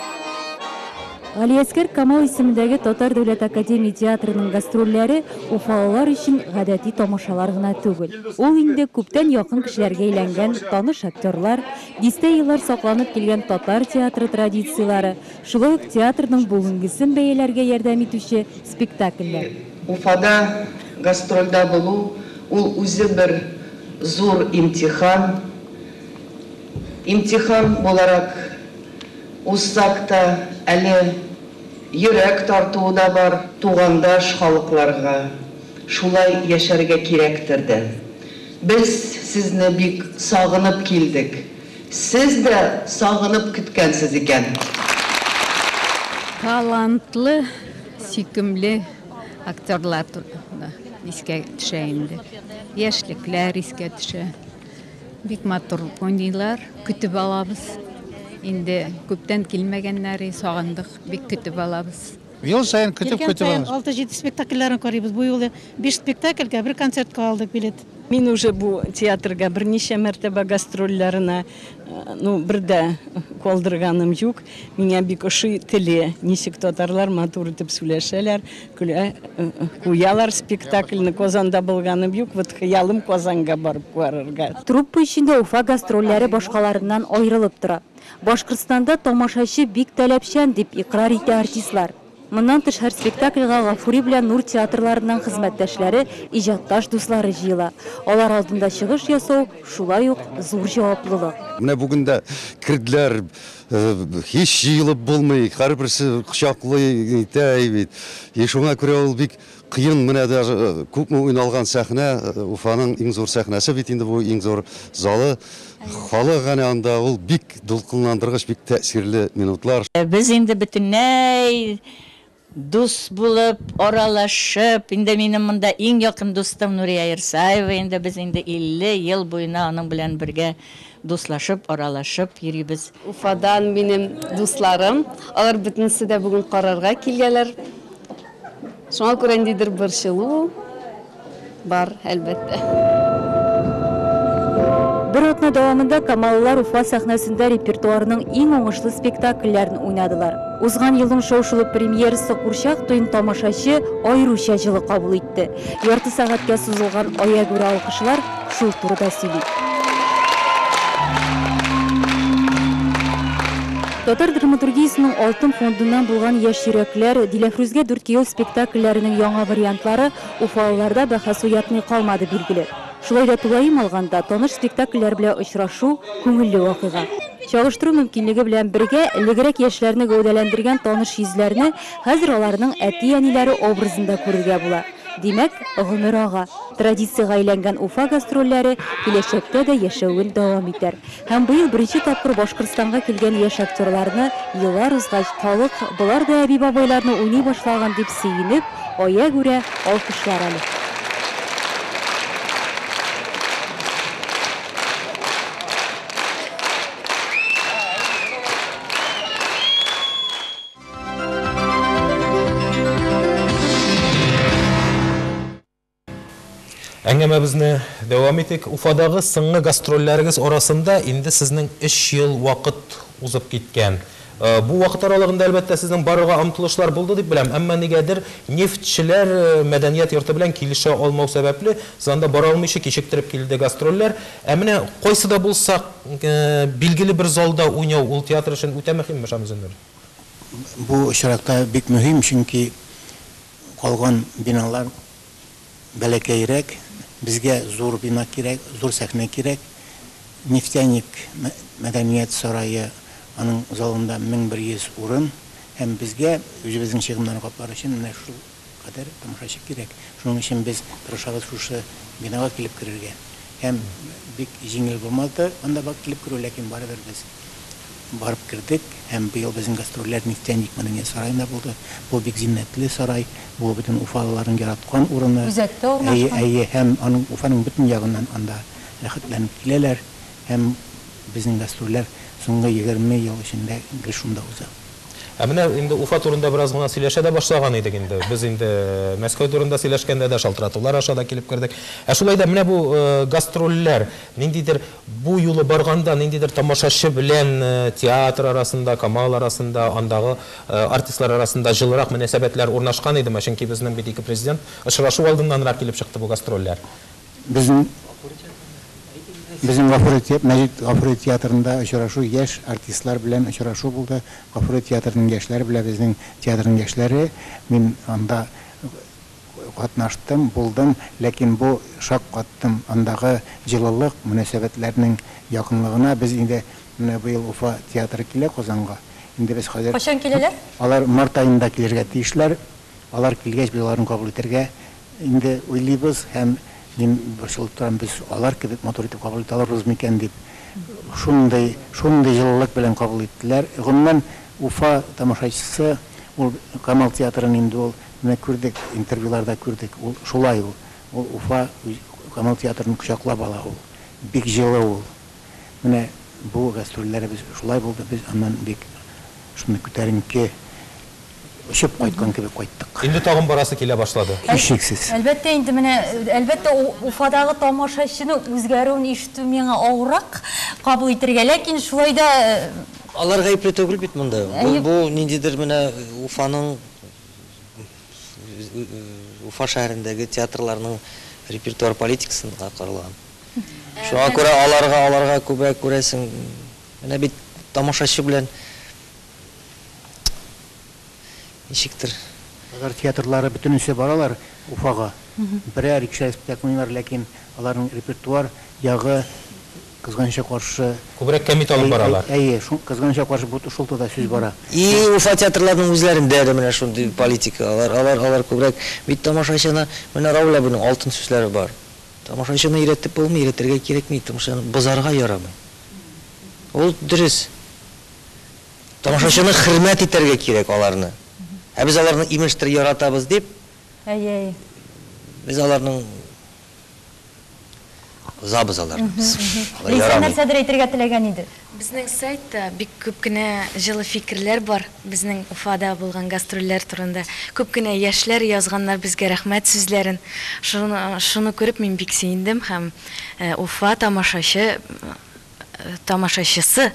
Галиәсгар Камал исемендәге Татар дәүләт академия театрының гастрольләре уфалылар өчен гадәти тамашалар гына түгел. Ул инде күптән якын кешеләргә әйләнгән таныш актерлар, дистә еллар сакланып килгән татар театры традицияләре, шулай ук театрның бүгенгесен бәяләргә ярдәм итүче спектакльләр. Уфада гастрольдә булу, ул үзе бер зур имтихан. Имтихан буларак узсак та, әле йөрәк тартуы да бар, тугандаш халыкларга шулай яшәргә кирәктер дә. Без сезне бик сагынып килдек. Сез дә сагынып көткәнсез икән. Талантлы, сөйкемле актерлар турында искә төшә инде. Яшьлекләр искә төшә. Бик матур уйныйлар, көтеп алабыз. Инде күптән килмәгәннәр, сагындык, бик көтеп алабыз. Ел саен көтеп Килгән көтеп саен алабыз. 6-7 спектакльләрен карыйбыз. Бу юлы 5 спектакльгә, бер концертка алдык билет. Мин уже бу театрга берничә мәртәбә гастрольләренә, ну, бер дә калдырганым юк. Миңа бик ошый теле, ничек татарлар матур итеп сөйләшәләр, көлә, куялар спектакльне. Казанда булганым юк, вот хыялым Казанга барып карарга. Труппа өчен дә Уфа гастрольләре башкаларыннан аерылып тора. Башкортстанда тамашачы бик таләпчән, дип икърар итә артистлар. Моннан тыш һәр спектакльгә Гафури белән Нур театрларыннан хезмәттәшләре, иҗатташ дуслары җыела. Алар алдында чыгыш ясау шулай ук зур җаваплылык. Менә бүген дә керделәр, һич җыелып булмый, һәрберсе кочаклый, итә бит. И шуңа күрә ул бик кыен, менә даже күпме уйналган сәхнә, Уфаның иң зур сәхнәсе бит инде бу, иң зур залы. Халык әнә анда, ул бик дулкынландыргыч, бик тәэсирле минутлар. Без инде бөтенләй дус булып, аралашып, инде минем монда иң якын дустым Нурия Ирсаева, инде без инде 50 ел буена аның белән бергә дуслашып, аралашып йөрибез. Уфадан минем дусларым, алар бөтенесе дә бүген карарга килгәләр. Шуңа күрә ниндидер борчылу бар, әлбәттә. Бер атна дәвамында камаллылар Уфа сәхнәсендә репертуарның иң уңышлы спектакльләрен уйнадылар. Узган елның шау-шулы премьерасы Курчак туен тамашачы аеруча җылы кабул итте. Ярты сәгатькә сузылган аягүрә алкышлар шул турыда сөйли. Татар драматургиясенең алтын фондыннан булган Яшь йөрәкләр, Диләфрүзгә дүрт кияү спектакльләренең яңа вариантлары уфалыларда бәхәс уятмый калмады, билгеле. Шулай да тулаем алганда, таныш спектакльләр белән очрашу күңелле вакыйга. Чагыштыру мөмкинлеге белән бергә, элегрәк яшьләрне гәүдәләндергән таныш йөзләрне хәзер аларның әти-әниләре образында күрергә була. Димәк, гомер ага. Традициягә әйләнгән Уфа гастрольләре киләчәктә дә яшәвен дәвам итәр. Һәм быел беренче тапкыр Башкортстанга килгән яшь актерларны еллар узгач, халык болар да әби-бабайларны уйный башлаган дип сөенеп, аягүрә алкышлар әле. Әңгәмәбезне дәвам итик. Уфадагы соңгы гастрольләрегез арасында инде сезнең 3 ел вакыт узып киткән. Бу вакыт аралыгында, әлбәттә, сезнең барырга омтылышлар булды дип беләм, әмма нигәдер нефтьчеләр мәдәният йорты белән килешә алмау сәбәпле, сез анда бара алмыйча кичектереп килде гастрольләр. Ә менә кайсы да булса билгеле бер залда уйнау ул театр өчен үтә мөһимме, Шамил Зиннур? Бу очракта бик мөһим, чөнки калган биналар бәләкәйрәк, безгә зур бина кирәк, зур сәхнә кирәк. Нефтяник мәдәният сарае, аның залында 1100 урын һәм безгә үзебезнең чыгымнарны каплар өчен менә шул кадәр тамашачы кирәк. Шуның өчен без тырышабыз шушы бинага килеп керергә. Һәм бик җиңел булмады анда килеп керү, ләкин барыбер без барып кердек һәм быел безнең гастрольләр Нефтяник мәдәният сараенда булды. Бу бик зиннәтле сарай, бу бөтен уфалыларның яраткан урыны. Үзәктә урнашкан. Әйе, әйе, һәм аның Уфаның бөтен ягыннан анда рәхәтләнеп киләләр һәм безнең гастрольләр соңгы 20 ел эчендә гел шунда уза. Ә менә инде Уфа турында бераз гына сөйләшә дә башлаган идек инде. Без инде Мәскәү турында сөйләшкәндә дә шалтыратулар аша да килеп кердек. Ә шулай да менә бу гастрольләр ниндидер бу юлы барганда ниндидер тамашачы белән театр арасында, Камал арасында, андагы артистлар арасында җылырак мөнәсәбәтләр урнашкан идеме? Чөнки безнең бит ике президент очрашу алдыннанрак килеп чыкты бу гастрольләр. Безнең Безнең Гафури Мәҗит Гафури театрында очрашу яшь артистлар белән очрашу булды. Гафури театрының яшьләре белән безнең театрның яшьләре. Мин анда катнаштым, булдым, ләкин бу шаккаттым. Андагы җылылык, мөнәсәбәтләрнең якынлыгына без инде менә быел Уфа театры килә Казанга. Инде без хәзер Кайчан киләләр? Алар март аенда килергә тиешләр. Алар килгәч без аларны кабул итәргә инде уйлыйбыз һәм мин борчылып торам, без алар кебек матур итеп кабул итә алырбыз микән дип. Шундый, шундый җылылык белән кабул иттеләр. Гомумән, Уфа тамашачысы ул Камал театрын инде ул менә күрдек, интервьюларда күрдек. Ул шулай ул. Ул Уфа Камал театрын кочаклап ала ул. Бик җылы ул. Менә бу гастрольләребез шулай булды. Без аннан бик шундый күтәренке очып кайткан кебек кайттык. Инде тагын барасы килә башлады. Һичшиксез. Әлбәттә инде менә, әлбәттә, Уфадагы тамашачының үзгәрүен ишетү миңа авыррак кабул итәргә, ләкин шулай да Алар гаепле түгел бит монда. Бу, бу ниндидер менә Уфаның Уфа шәһәрендәге театрларның репертуар политикасына корылган. Шуңа күрә аларга аларга күбрәк күрәсең. Менә бит тамашачы белән ничектер. Татар театрлары бөтенесе баралар Уфага. Берәр, икешәр спектакль уйныйлар, ләкин аларның репертуар ягы кызганычка каршы. Күбрәк кәмит алып баралар. Әйе, кызганычка каршы бу шул турыда сүз бара. И Уфа театрларының үзләрендә дә менә шундый политика. Алар, алар, алар күбрәк бит тамашачыны, менә Рауль абыйның алтын сүзләре бар. Тамашачыны өйрәтеп булмый, өйрәтергә кирәкми, тамашачыны бозарга ярамый. Ул дөрес. Тамашачыны хөрмәт итәргә кирәк аларны. Ә без аларны имештер яратабыз дип, Әйе, әйе. Без аларның бозабыз аларны без. Алар Ләйсән ярамый. нәрсәдер әйтергә теләгән иде. Безнең сайтта бик күп кенә җылы фикерләр бар безнең Уфада булган гастрольләр турында. Күп кенә яшьләр язганнар безгә рәхмәт сүзләрен. Шуны, шуны күреп мин бик сөендем һәм Уфа тамашачы тамашачысы,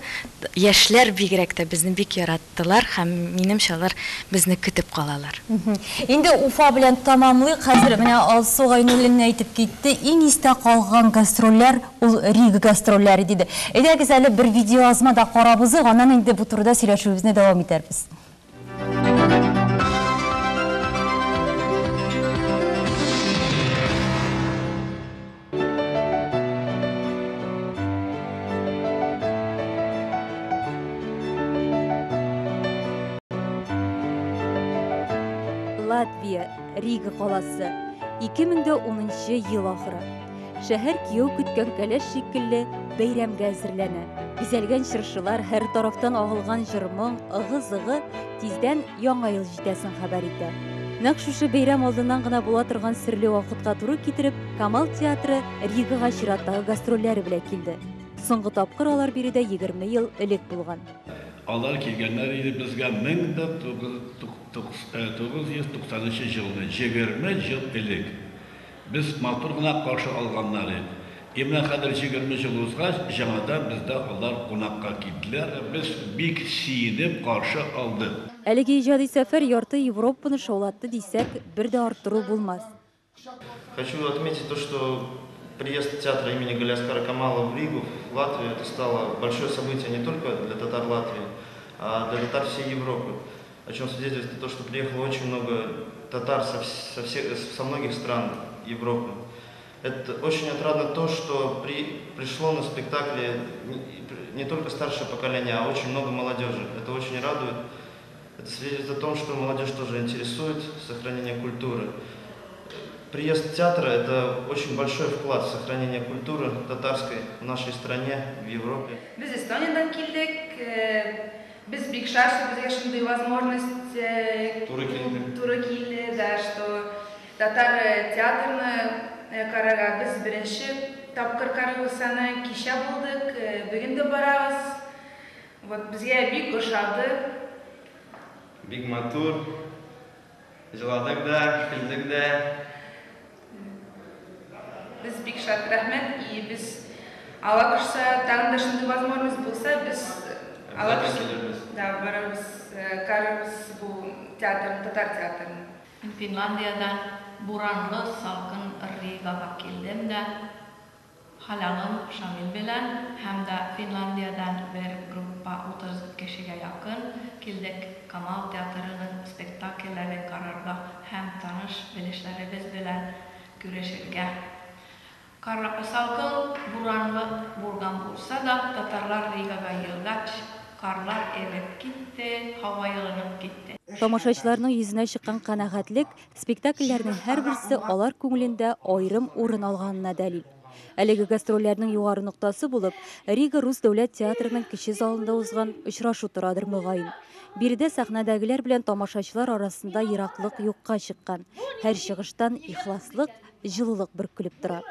яшьләр бигрәк тә безне бик яраттылар һәм, минемчә, алар безне көтеп калалар. Инде Уфа белән тәмамлыйк. Хәзер менә Алсу Гайнуллина әйтеп китте, иң истә калган гастрольләр ул Рига гастрольләре диде. Әйдәгез әле бер видеоязма да карап узыйк, аннан инде бу турыда сөйләшүебезне дәвам итәрбез. Латвия, Рига каласы. 2010 ел ахыры. Шәһәр кияү көткән кәләш шикелле бәйрәмгә әзерләнә. Бизәлгән чыршылар, һәр тарафтан агылган җыр-моң, ыгы-зыгы тиздән Яңа ел җитәсен хәбәр итә. Нәкъ шушы бәйрәм алдыннан гына була торган серле вакытка туры китереп, Камал театры Ригага чираттагы гастрольләре белән килде. Соңгы тапкыр алар биредә 20 ел элек булган. Алар килгәннәр иде безгә 1990 елны, 20 ел элек. Без матур гына каршы алганнар иде. И менә хәзер 20 ел узгач, җаңадан бездә алар кунакка килделәр. Без бик сөенеп каршы алдык. Әлеге иҗади сәфәр ярты Европаны шаулатты дисәк, бер дә арттыру булмас. Хочу отметить то, что приезд театра имени Галиаскара Камала в Ригу, в Латвию, это стало большое событие не только для татар Латвии, а для татар всей Европы. О чем свидетельствует то, что приехало очень много татар со многих стран Европы. Это очень отрадно то, что при, пришло на спектакли не, не только старшее поколение, а очень много молодежи. Это очень радует. Это свидетельствует о том, что молодежь тоже интересует сохранение культуры. Приезд театра – это очень большой вклад в сохранение культуры татарской в нашей стране, в Европе. Без Эстониядән килдек. Без бик шат, что безгә шундый возможность Туры килде. Туры килде, да, что татар театрны карарга без беренче тапкыр карыйбыз аны. Кичә булдык, бүген дә барабыз. Вот безгә бик ошады. Бик матур. Җыладык да, көлдек дә. Без бик шат, рәхмәт. И без Алла кушса, тагын да шундый возможность булса, без Алла кушса, да, барабыз, карарбыз бу театрны, татар театрын. Мин Финляндиядән буранлы салкын Ригага килдем дә, хәлалым Шамил белән һәм дә Финляндиядән бер группа 30 кешегә якын килдек Камал театрының спектакльләрен карарга һәм таныш-белешләребез белән күрешергә. Кар салкын, буранлы булган булса да, татарлар Ригага елгач, карлар эреп китте, һава елынып китте. Тамашачыларның йөзенә чыккан канәгатьлек спектакльләрнең һәрберсе алар күңелендә аерым урын алганына дәлил. Әлеге гастрольләрнең югары ноктасы булып, Рига рус дәүләт театрының кече залында узган очрашу торадыр мөгаен. Биредә сәхнәдәгеләр белән тамашачылар арасында ераклык юкка чыккан. Һәр чыгыштан ихласлык, җылылык бөркелеп тора.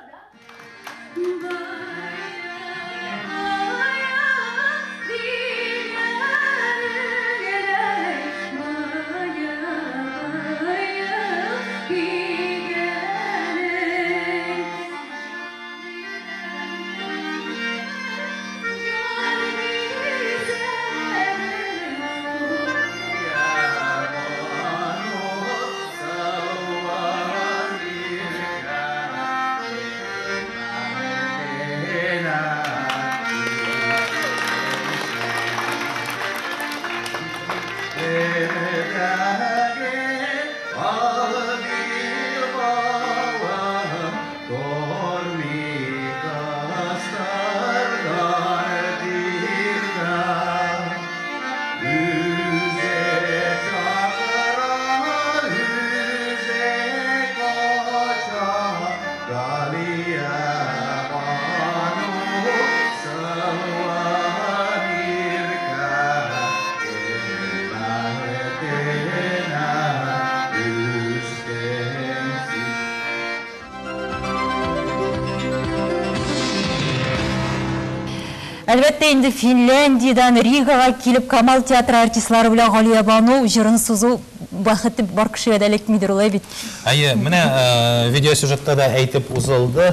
Әлбәттә инде Финляндиядән Ригага килеп Камал театры артистлары белән Галиябану җырын сузу бәхете бар кешегә дә эләкмидер улай бит. Әйе, менә видеосюжетта да әйтеп узылды.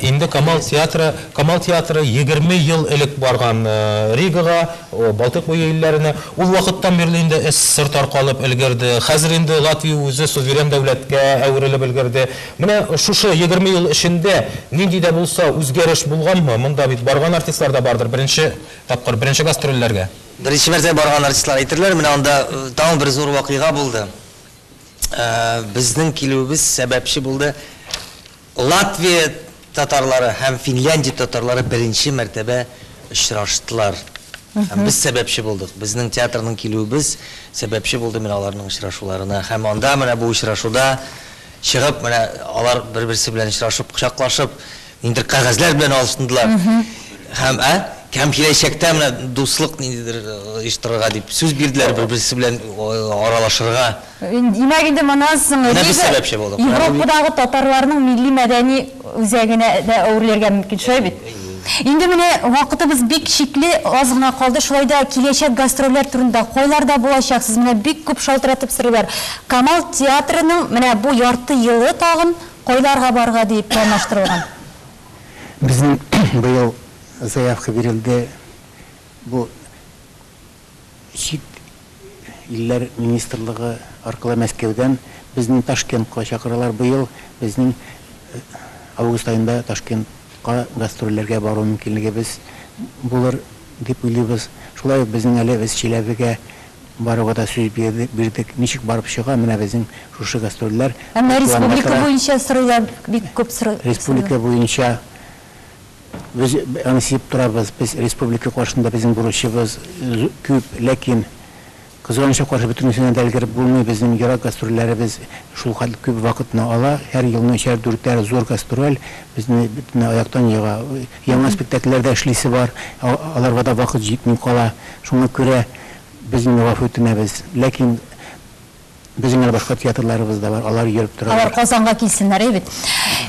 Инде Камал театры, Камал театры 20 ел элек барган Ригага, Балтык буе илләренә. Ул вакыттан бирле инде СССР таркалып өлгерде. Хәзер инде Латвия үзе суверен дәүләткә әверелеп өлгерде. Менә шушы 20 ел эчендә нинди дә булса үзгәреш булганмы? Монда бит барган артистлар да бардыр, беренче тапкыр, беренче гастрольләргә. Беренче мәртәбә барган артистлар әйтерләр, менә анда тагын бер зур вакыйга булды. Безнең килүебез сәбәпче булды. Латвия татарлары һәм Финляндия татарлары беренче мәртәбә очраштылар. Һәм без сәбәпче булдык. Безнең театрның килүебез сәбәпче булды менә аларның очрашуларына. Һәм анда менә бу очрашуда чыгып, менә алар бер-берсе белән очрашып, кочаклашып, ниндидер кәгазьләр белән алышындылар. Һәм, ә? Һәм киләчәктә менә дуслык ниндидер оештырырга дип сүз бирделәр, бер-берсе белән аралашырга. Димәк, инде моннан соң Менә без сәбәпче булдык. Европадагы татарларның милли-мәдәни үзәгенә дә әверелергә мөмкин, шулай бит? Инде менә вакытыбыз бик чикле, аз гына калды, шулай да киләчәк гастрольләр турында, кайларда булачаксыз? Менә бик күп шалтыратып сорыйлар. Камал театрының менә бу ярты елы тагын кайларга барырга диеп планлаштырылган? Безнең быел заявка бирелде бу чит илләр министрлыгы аркылы Мәскәүдән безнең Ташкентка чакыралар. Быел безнең август аенда Ташкентка гастрольләргә бару мөмкинлегебез булыр дип уйлыйбыз. Шулай ук безнең әле без Чиләбегә баруга да сүз бирдек. Ничек барып чыга, менә безнең шушы гастрольләр Ә менә планда республика тора. буенча сорыйлар, бик күп сорыйлар. Республика буенча без аны сизеп торабыз, без республика каршында безнең бурычыбыз күп, ләкин кызганычка каршы бөтенесенә дә өлгереп булмый, безнең ерак гастрольләребез шул хәтле күп вакытны ала, һәр елны өчәр, дүртәр зур гастроль безне бөтенләй аяктан ега. Яңа спектакльләр дә эшлисе бар, аларга да вакыт җитми кала. Шуңа күрә без инде гафу үтенәбез. Ләкин безнең әле башка театрларыбыз да бар, алар йөреп торалар. Алар Казанга килсеннәр, әй бит.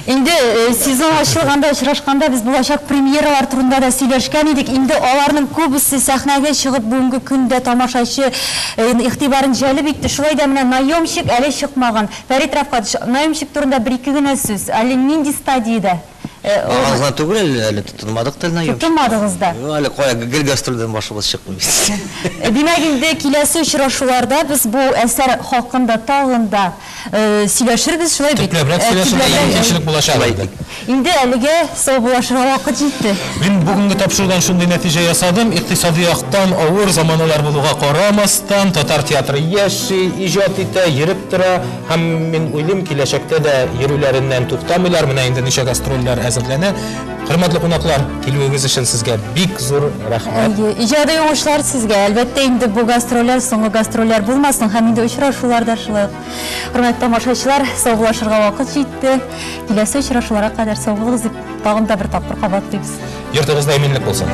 Инде сезон ачылганда, очрашканда без булачак премьералар турында да сөйләшкән идек. Инде аларның күбесе сәхнәгә чыгып, бүгенге көндә тамашачы игътибарын җәлеп итте. Шулай да менә Наемщик әле чыкмаган. Фәрит Рафкатович, Наемщик турында бер-ике генә сүз. Әле нинди стадиядә? Аз гына түгел әле, әле тотынмадык та наемщик. Тотынмадыгыз да. Юк, әле кая, гел гастрольдән башыбыз чыкмый бит. Димәк, инде киләсе очрашуларда без бу әсәр хакында тагын да сөйләшербез, шулай бит? Төпләбрәк сөйләшергә мөмкинчелек булачак инде. Инде әлегә саубуллашырга вакыт җитте. Мин бүгенге тапшырудан шундый нәтиҗә ясадым, икътисади яктан авыр заманалар булуга карамастан, татар театры яши, иҗат итә, йөреп тора һәм мин уйлыйм, киләчәктә дә йөрүләреннән туктамыйлар, менә инде ничә гастрольләр әзерләнә. Хөрмәтле кунаклар, килүегез өчен сезгә бик зур рәхмәт. Әйе, иҗади уңышлар сезгә. Әлбәттә инде бу гастрольләр соңгы гастрольләр булмасын һәм инде очрашулар да шулай ук. Хөрмәтле тамашачылар, саубуллашырга вакыт җитте. Киләсе очрашуларга кадәр сау булыгыз дип тагын да бер тапкыр кабатлыйбыз. Йортыгызда иминлек булсын.